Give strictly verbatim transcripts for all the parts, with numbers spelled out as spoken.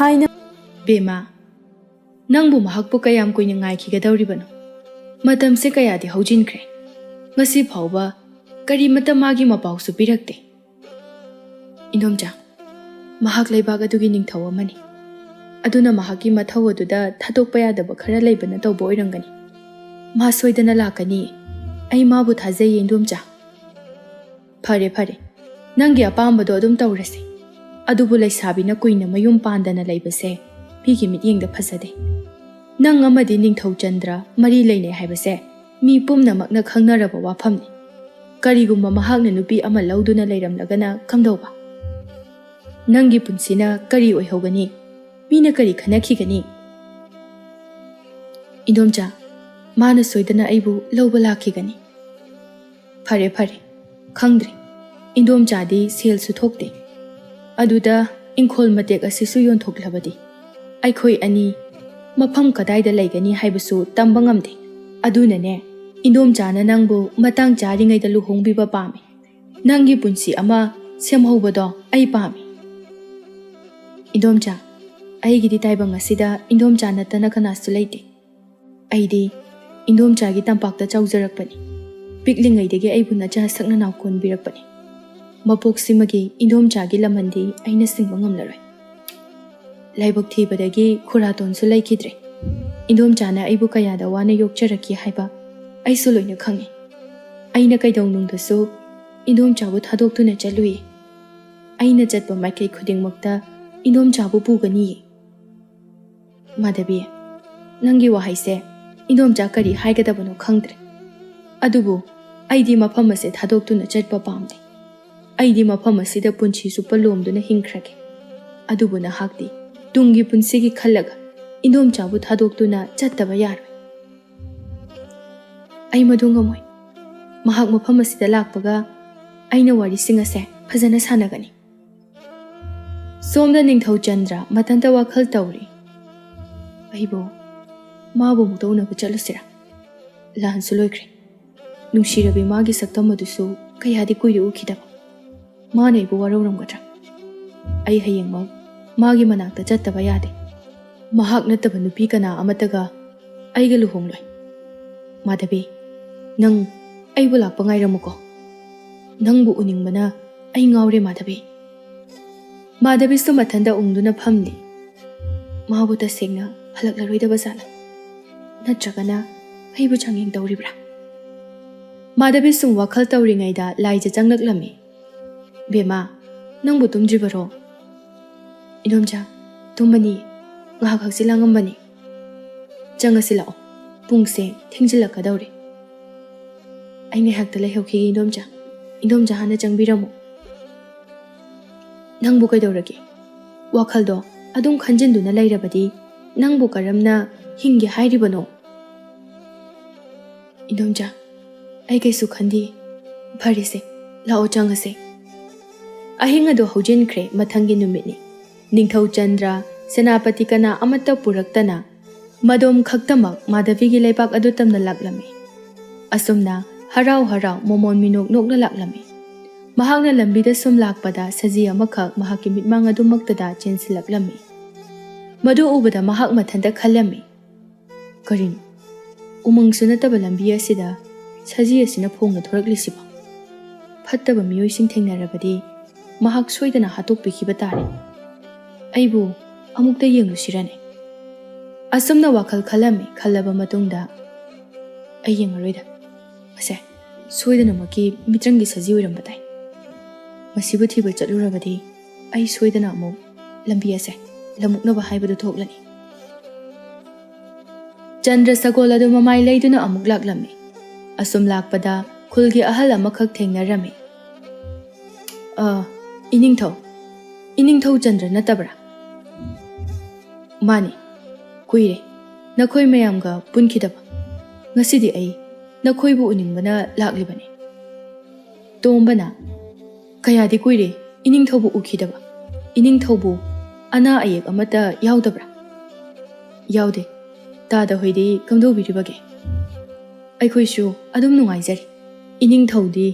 ꯍꯥꯏꯅ, ꯕꯦꯝꯃ, ꯅꯪꯕꯨ ꯃꯍꯥꯛꯄꯨ ꯀꯌꯥꯝ ꯀꯨꯏꯅ ꯉꯥꯏꯈꯤꯒꯗꯧꯔꯤꯕꯅꯣ? ꯃꯇꯝꯁꯦ ꯀꯌꯥꯗꯤ ꯍꯧꯖꯤꯟꯈ꯭ꯔꯦ꯫ ꯉꯁꯤ ꯐꯥꯎꯕ ꯀꯔꯤꯃꯠꯇ ꯃꯥꯒꯤ ꯃꯄꯥꯎꯁꯨ ꯄꯤꯔꯛꯇꯦ꯫ ꯏꯟꯗꯣꯝꯆꯥ, ꯃꯍꯥꯛ ꯂꯩꯕꯥꯛ ꯑꯗꯨꯒꯤ ꯅꯤꯡꯊꯧ ꯑꯃꯅꯤ꯫ ꯑꯗꯨꯅ ꯃꯍꯥꯛꯀꯤ ꯃꯊꯧ ꯑꯗꯨꯗ ꯊꯥꯗꯣꯛꯄ ꯌꯥꯗꯕ ꯈꯔ ꯂꯩꯕꯅ ꯇꯧꯕ ꯑꯣꯏꯔꯝꯒꯅꯤ꯫ ꯃꯥ ꯁꯣꯏꯗꯅ ꯂꯥꯛꯀꯅꯤ꯫ ꯑꯩ ꯃꯥꯕꯨ ꯊꯥꯖꯩꯌꯦ, ꯏꯟꯗꯣꯝꯆꯥ꯫ ꯐꯔꯦ, ꯐꯔꯦ꯫ ꯅꯪꯒꯤ ꯑꯄꯥꯝꯕꯗꯣ ꯑꯗꯨꯝ ꯇꯧꯔꯁꯤ꯫ ꯑꯗꯨꯕꯨ ꯂꯩꯁꯥꯕꯤꯅ ꯀꯨꯏꯅ ꯃꯌꯨꯝ ꯄꯥꯟꯗꯅ ꯂꯩꯕꯁꯦ ꯃꯤꯒꯤ ꯃꯤꯠꯌꯦꯡꯗ ꯐꯖꯗꯦ꯫ ꯅꯪ ꯑꯃꯗꯤ ꯅꯤꯡꯊꯧ ꯆꯟꯗ꯭ꯔ ꯃꯔꯤ ꯂꯩꯅꯩ ꯍꯥꯏꯕꯁꯦ ꯃꯤ ꯄꯨꯝꯅꯃꯛꯅ ꯈꯪꯅꯔꯕ ꯋꯥꯐꯝꯅꯤ꯫ ꯀꯔꯤꯒꯨꯝꯕ ꯃꯍꯥꯛꯅ ꯅꯨꯄꯤ ꯑꯃ ꯂꯧꯗꯨꯅ ꯂꯩꯔꯝꯂꯒꯅ ꯀꯝꯗꯧꯕ? ꯅꯪꯒꯤ ꯄꯨꯟꯁꯤꯅ ꯀꯔꯤ ꯑꯣꯏꯍꯧꯒꯅꯤ? ꯃꯤꯅ ꯀꯔꯤ ꯈꯟꯅꯈꯤꯒꯅꯤ? ꯏꯟꯗꯣꯝꯆꯥ, ꯃꯥꯅ ꯁꯣꯏꯗꯅ ꯑꯩꯕꯨ ꯂꯧꯕ ꯂꯥꯛꯈꯤꯒꯅꯤ꯫ ꯐꯔꯦ, ꯐꯔꯦ꯫ ꯈꯪꯗ꯭ꯔꯦ꯫ ꯏꯟꯗꯣꯝꯆꯥꯗꯤ ꯁꯦꯜꯁꯨ ꯊꯣꯛꯇꯦ꯫ ꯑꯗꯨꯗ ꯏꯪꯈꯣꯜ ꯃꯇꯦꯛ ꯑꯁꯤꯁꯨ ꯌꯣꯟꯊꯣꯛꯂꯕꯗꯤ ꯑꯩꯈꯣꯏ ꯑꯅꯤ ꯃꯐꯝ ꯀꯗꯥꯏꯗ ꯂꯩꯒꯅꯤ ꯍꯥꯏꯕꯁꯨ ꯇꯝꯕ ꯉꯝꯗꯦ꯫ ꯑꯗꯨꯅꯅꯦ, ꯏꯟꯗꯣꯝꯆꯥꯅ ꯅꯪꯕꯨ ꯃꯇꯥꯡ ꯆꯥꯔꯤꯉꯩꯗ ꯂꯨꯍꯣꯡꯕꯤꯕ ꯄꯥꯝꯃꯤ꯫ ꯅꯪꯒꯤ ꯄꯨꯟꯁꯤ ꯑꯃ ꯁꯦꯝꯍꯧꯕꯗꯣ ꯑꯩ ꯄꯥꯝꯃꯤ꯫ ꯏꯟꯗꯣꯝꯆꯥ, ꯑꯩꯒꯤꯗꯤ ꯇꯥꯏꯕꯪ ꯑꯁꯤꯗ ꯏꯟꯗꯣꯝꯆꯥ ꯅꯠꯇꯅ ꯀꯅꯥꯁꯨ ꯂꯩꯇꯦ꯫ ꯑꯩꯗꯤ ꯏꯟꯗꯣꯝꯆꯥꯒꯤ ꯇꯝꯄꯥꯛꯇ ꯆꯥꯎꯖꯔꯛꯄꯅꯤ꯫ ꯄꯤꯛꯂꯤꯉꯩꯗꯒꯤ ꯑꯩꯕꯨ ꯅꯆꯥ ꯁꯛ ꯅꯅꯥꯎ ꯀꯣꯟꯕꯤꯔꯛꯄꯅꯤ꯫ ꯃꯄꯣꯛꯁꯤꯃꯒꯤ ꯏꯟꯗꯣꯝꯆꯥꯒꯤ ꯂꯃꯟꯗꯤ ꯑꯩꯅ ꯁꯤꯡꯕ ꯉꯝꯂꯔꯣꯏ꯫ ꯂꯥꯏꯕꯛ ꯊꯤꯕꯗꯒꯤ ꯈꯨꯔꯥꯇꯣꯟꯁꯨ ꯂꯩꯈꯤꯗ꯭ꯔꯦ꯫ ꯏꯟꯗꯣꯝꯆꯥꯅ ꯑꯩꯕꯨ ꯀꯌꯥꯗ ꯋꯥꯅ ꯌꯣꯛꯆꯔꯛꯈꯤ ꯍꯥꯏꯕ ꯑꯩꯁꯨ ꯂꯣꯏꯅ ꯈꯪꯏ꯫ ꯑꯩꯅ ꯀꯩꯗꯧꯅꯨꯡꯗꯁꯨ ꯏꯟꯗꯣꯝꯆꯥꯕꯨ ꯊꯥꯗꯣꯛꯇꯨꯅ ꯆꯠꯂꯨꯏ꯫ ꯑꯩꯅ ꯆꯠꯄ ꯃꯥꯏꯀꯩ ꯈꯨꯗꯤꯡꯃꯛꯇ ꯏꯟꯗꯣꯝꯆꯥꯕꯨ ꯄꯨꯒꯅꯤ꯫ ꯃꯥꯙꯕꯤ, ꯅꯪꯒꯤ ꯋꯥꯍꯩꯁꯦ ꯏꯟꯗꯣꯝꯆꯥ ꯀꯔꯤ ꯍꯥꯏꯒꯗꯕꯅꯣ ꯈꯪꯗ꯭ꯔꯦ꯫ ꯑꯗꯨꯕꯨ ꯑꯩꯗꯤ ꯃꯐꯝ ꯑꯁꯦ ꯊꯥꯗꯣꯛꯇꯨꯅ ꯆꯠꯄ ꯄꯥꯝꯗꯦ꯫ ꯑꯩꯗꯤ ꯃꯐꯝ ꯑꯁꯤꯗ ꯄꯨꯟꯁꯤ ꯆꯨꯞꯄ ꯂꯣꯝꯗꯨꯅ ꯍꯤꯡꯈ꯭ꯔꯒꯦ꯫ ꯑꯗꯨꯕꯨ ꯅꯍꯥꯛꯇꯤ ꯇꯨꯡꯒꯤ ꯄꯨꯟꯁꯤꯒꯤ ꯈꯜꯂꯒ ꯏꯟꯗꯣꯝꯆꯥꯕꯨ ꯊꯥꯗꯣꯛꯇꯨꯅ ꯆꯠꯇꯕ ꯌꯥꯔꯣꯏ꯫ ꯑꯩ ꯃꯗꯨ ꯉꯝꯃꯣꯏ꯫ ꯃꯍꯥꯛ ꯃꯐꯝ ꯑꯁꯤꯗ ꯂꯥꯛꯄꯒ ꯑꯩꯅ ꯋꯥꯔꯤꯁꯤꯡ ꯑꯁꯦ ꯐꯖꯅ ꯁꯥꯟꯅꯒꯅꯤ꯫ ꯁꯣꯝꯗ ꯅꯤꯡꯊꯧ ꯆꯟꯗ꯭ꯔ ꯃꯊꯟꯇ ꯋꯥꯈꯜ ꯇꯧꯔꯤ꯫ ꯑꯩꯕꯨ ꯃꯥꯕꯨ ꯑꯃꯨꯛꯇ ꯎꯅꯕ ꯆꯠꯂꯨꯁꯤꯔꯥ? ꯂꯥꯟꯁꯨ ꯂꯣꯏꯈ꯭ꯔꯦ꯫ ꯅꯨꯡꯁꯤꯔꯕꯤ ꯃꯥꯒꯤ ꯁꯛꯇꯝ ꯑꯗꯨꯁꯨ ꯀꯌꯥꯗꯤ ꯀꯨꯏꯔꯦ ꯎꯈꯤꯗꯕ꯫ ꯃꯥꯅ ꯑꯩꯕꯨ ꯋꯥꯔꯧꯔꯝꯒꯗ꯭ꯔꯥ? ꯑꯩ ꯍꯌꯦꯡꯃꯛ ꯃꯥꯒꯤ ꯃꯅꯥꯛꯇ ꯆꯠꯇꯕ ꯌꯥꯗꯦ꯫ ꯃꯍꯥꯛ ꯅꯠꯇꯕ ꯅꯨꯄꯤ ꯀꯅꯥ ꯑꯃꯠꯇꯒ ꯑꯩꯒ ꯂꯨꯍꯣꯡꯂꯣꯏ꯫ ꯃꯥꯙꯕꯤ, ꯅꯪ ꯑꯩꯕꯨ ꯂꯥꯛꯄ ꯉꯥꯏꯔꯝꯃꯨꯀꯣ꯫ ꯅꯪꯕꯨ ꯎꯅꯤꯡꯕꯅ ꯑꯩ ꯉꯥꯎꯔꯦ, ꯃꯥꯙꯕꯤ꯫ ꯃꯥꯙꯕꯤꯁꯨ ꯃꯊꯟꯇ ꯎꯪꯗꯨꯅ ꯐꯝꯂꯤ꯫ ꯃꯥꯕꯨ ꯇꯁꯦꯡꯅ ꯍꯜꯂꯛꯂꯔꯣꯏꯗꯕ ꯖꯥꯠꯂ? ꯅꯠꯇ꯭ꯔꯒꯅ ꯑꯩꯕꯨ ꯆꯥꯡꯌꯦꯡ ꯇꯧꯔꯤꯕ꯭ꯔꯥ? ꯃꯥꯙꯕꯤ ꯁꯨꯝ ꯋꯥꯈꯜ ꯇꯧꯔꯤꯉꯩꯗ ꯂꯥꯏꯖ ꯆꯪꯂꯛꯂꯝꯃꯤ꯫ "ꯕꯦꯝꯃ, ꯅꯪꯕꯨ ꯇꯨꯝꯗ꯭ꯔꯤꯕꯔꯣ?" "ꯏꯗꯣꯝꯆꯥ, ꯇꯨꯝꯕꯅꯤ꯫ ꯉꯥꯏꯍꯥꯛ ꯍꯛꯆꯤꯠ ꯂꯥꯡꯉꯝꯕꯅꯤ꯫ ꯆꯪꯉꯁꯤ ꯂꯥꯛꯑꯣ꯫ ꯄꯨꯡꯁꯦ ꯊꯦꯡꯖꯤꯜꯂꯛꯀꯗꯧꯔꯦ꯫" "ꯑꯩ ꯉꯥꯏꯍꯥꯛꯇ ꯂꯩꯍꯧꯈꯤꯒꯦ, ꯏꯗꯣꯝꯆꯥ꯫ ꯏꯗꯣꯝꯆꯥ ꯍꯥꯟꯅ ꯆꯪꯕꯤꯔꯝꯃꯨ꯫" "ꯅꯪꯕꯨ ꯀꯩꯗꯧꯔꯒꯦ? ꯋꯥꯈꯜꯗꯣ ꯑꯗꯨꯝ ꯈꯟꯖꯤꯟꯗꯨꯅ ꯂꯩꯔꯕꯗꯤ ꯅꯪꯕꯨ ꯀꯔꯝꯅ ꯍꯤꯡꯒꯦ ꯍꯥꯏꯔꯤꯕꯅꯣ?" "ꯏꯗꯣꯝꯆꯥ, ꯑꯩ ꯀꯩꯁꯨ ꯈꯟꯗꯦ꯫ ꯐꯔꯦꯁꯦ, ꯂꯥꯛꯑꯣ ꯆꯪꯉꯁꯦ꯫" ꯑꯍꯤꯡ ꯑꯗꯨ ꯍꯧꯖꯤꯟꯈ꯭ꯔꯦ꯫ ꯃꯊꯪꯒꯤ ꯅꯨꯃꯤꯠꯅꯤ꯫ ꯅꯤꯡꯊꯧ ꯆꯟꯗ꯭ꯔ ꯁꯦꯅꯥꯄꯇꯤ ꯀꯅꯥ ꯑꯃꯠꯇ ꯄꯨꯔꯛꯇꯅ ꯃꯗꯣꯝ ꯈꯛꯇꯃꯛ ꯃꯥꯙꯕꯤꯒꯤ ꯂꯩꯕꯥꯛ ꯑꯗꯨ ꯇꯝꯅ ꯂꯥꯛꯂꯝꯃꯤ꯫ ꯑꯁꯨꯝꯅ ꯍꯔꯥꯎ ꯍꯔꯥꯎ ꯃꯣꯃꯣꯟ ꯃꯤꯅꯣꯛ ꯅꯣꯛꯅ ꯂꯥꯛꯂꯝꯃꯤ꯫ ꯃꯍꯥꯛꯅ ꯂꯝꯕꯤꯗ ꯁꯨꯝ ꯂꯥꯛꯄꯗ ꯁꯖꯤ ꯑꯃꯈꯛ ꯃꯍꯥꯛꯀꯤ ꯃꯤꯠꯃꯥꯡ ꯑꯗꯨꯃꯛꯇꯗ ꯆꯦꯟꯁꯤꯜꯂꯛꯂꯝꯃꯤ꯫ ꯃꯗꯨ ꯎꯕꯗ ꯃꯍꯥꯛ ꯃꯊꯟꯇ ꯈꯜꯂꯝꯃꯤ, "ꯀꯔꯤꯅꯣ? ꯎꯃꯪꯁꯨ ꯅꯠꯇꯕ ꯂꯝꯕꯤ ꯑꯁꯤꯗ ꯁꯖꯤ ꯑꯁꯤꯅ ꯐꯣꯡꯅ ꯊꯣꯔꯛꯂꯤꯁꯤꯕꯣ? ꯐꯠꯇꯕ ꯃꯤꯑꯣꯏꯁꯤꯡ ꯊꯦꯡꯅꯔꯕꯗꯤ ꯃꯍꯥꯛ ꯁꯣꯏꯗꯅ ꯍꯥꯠꯇꯣꯛꯄꯤꯈꯤꯕ ꯇꯥꯔꯦ꯫ ꯑꯩꯕꯨ ꯑꯃꯨꯛꯇ ꯌꯦꯡꯂꯨꯁꯤꯔꯅꯦ?" ꯑꯁꯨꯝꯅ ꯋꯥꯈꯜ ꯈꯜꯂꯝꯃꯤ꯫ ꯈꯜꯂꯕ ꯃꯇꯨꯡꯗ, "ꯑꯩ ꯌꯦꯡꯉꯔꯣꯏꯗ꯫ ꯃꯁꯦ ꯁꯣꯏꯗꯅꯃꯛꯀꯤ ꯃꯤꯇ꯭ꯔꯪꯒꯤ ꯁꯖꯤ ꯑꯣꯏꯔꯝꯕ ꯇꯥꯏ꯫ ꯃꯁꯤꯕꯨ ꯊꯤꯕ ꯆꯠꯂꯨꯔꯕꯗꯤ ꯑꯩ ꯁꯣꯏꯗꯅ ꯑꯃꯨꯛ ꯂꯝꯕꯤ ꯑꯁꯦ ꯂꯝꯃꯨꯛꯅꯕ ꯍꯥꯏꯕꯗꯨ ꯊꯣꯛꯂꯅꯤ꯫" ꯆꯟꯗ꯭ꯔ ꯁꯒꯣꯜ ꯑꯗꯨ ꯃꯃꯥꯏ ꯂꯩꯗꯨꯅ ꯑꯃꯨꯛ ꯂꯥꯛꯂꯝꯃꯤ꯫ ꯑꯁꯨꯝ ꯂꯥꯛꯄꯗ ꯈꯨꯜꯒꯤ ꯑꯍꯜ ꯑꯃꯈꯛ ꯊꯦꯡꯅꯔꯝꯃꯤ꯫ "ꯑ, ꯏꯅꯤꯡꯊꯧ, ꯏꯅꯤꯡꯊꯧ ꯆꯟꯗ꯭ꯔ ꯅꯠꯇꯕ꯭ꯔꯥ?" "ꯃꯥꯅꯤ, ꯀꯨꯏꯔꯦ ꯅꯈꯣꯏ ꯃꯌꯥꯝꯒ ꯄꯨꯟꯈꯤꯗꯕ꯫ ꯉꯁꯤꯗꯤ ꯑꯩ ꯅꯈꯣꯏꯕꯨ ꯎꯅꯤꯡꯕꯅ ꯂꯥꯛꯂꯤꯕꯅꯤ꯫" ꯇꯣꯝꯕꯅ, "ꯀꯌꯥꯗꯤ ꯀꯨꯏꯔꯦ ꯏꯅꯤꯡꯊꯧꯕꯨ ꯎꯈꯤꯗꯕ꯫ ꯏꯅꯤꯡꯊꯧꯕꯨ ꯑꯅꯥ ꯑꯌꯦꯛ ꯑꯃꯠꯇ ꯌꯥꯎꯗꯕ꯭ꯔꯥ?" "ꯌꯥꯎꯗꯦ꯫ ꯇꯥꯗ ꯍꯣꯏꯗꯤ ꯀꯝꯗꯧꯕꯤꯔꯤꯕꯒꯦ?" "ꯑꯩꯈꯣꯏꯁꯨ ꯑꯗꯨꯝ ꯅꯨꯡꯉꯥꯏꯖꯔꯤ꯫ ꯏꯅꯤꯡꯊꯧꯗꯤ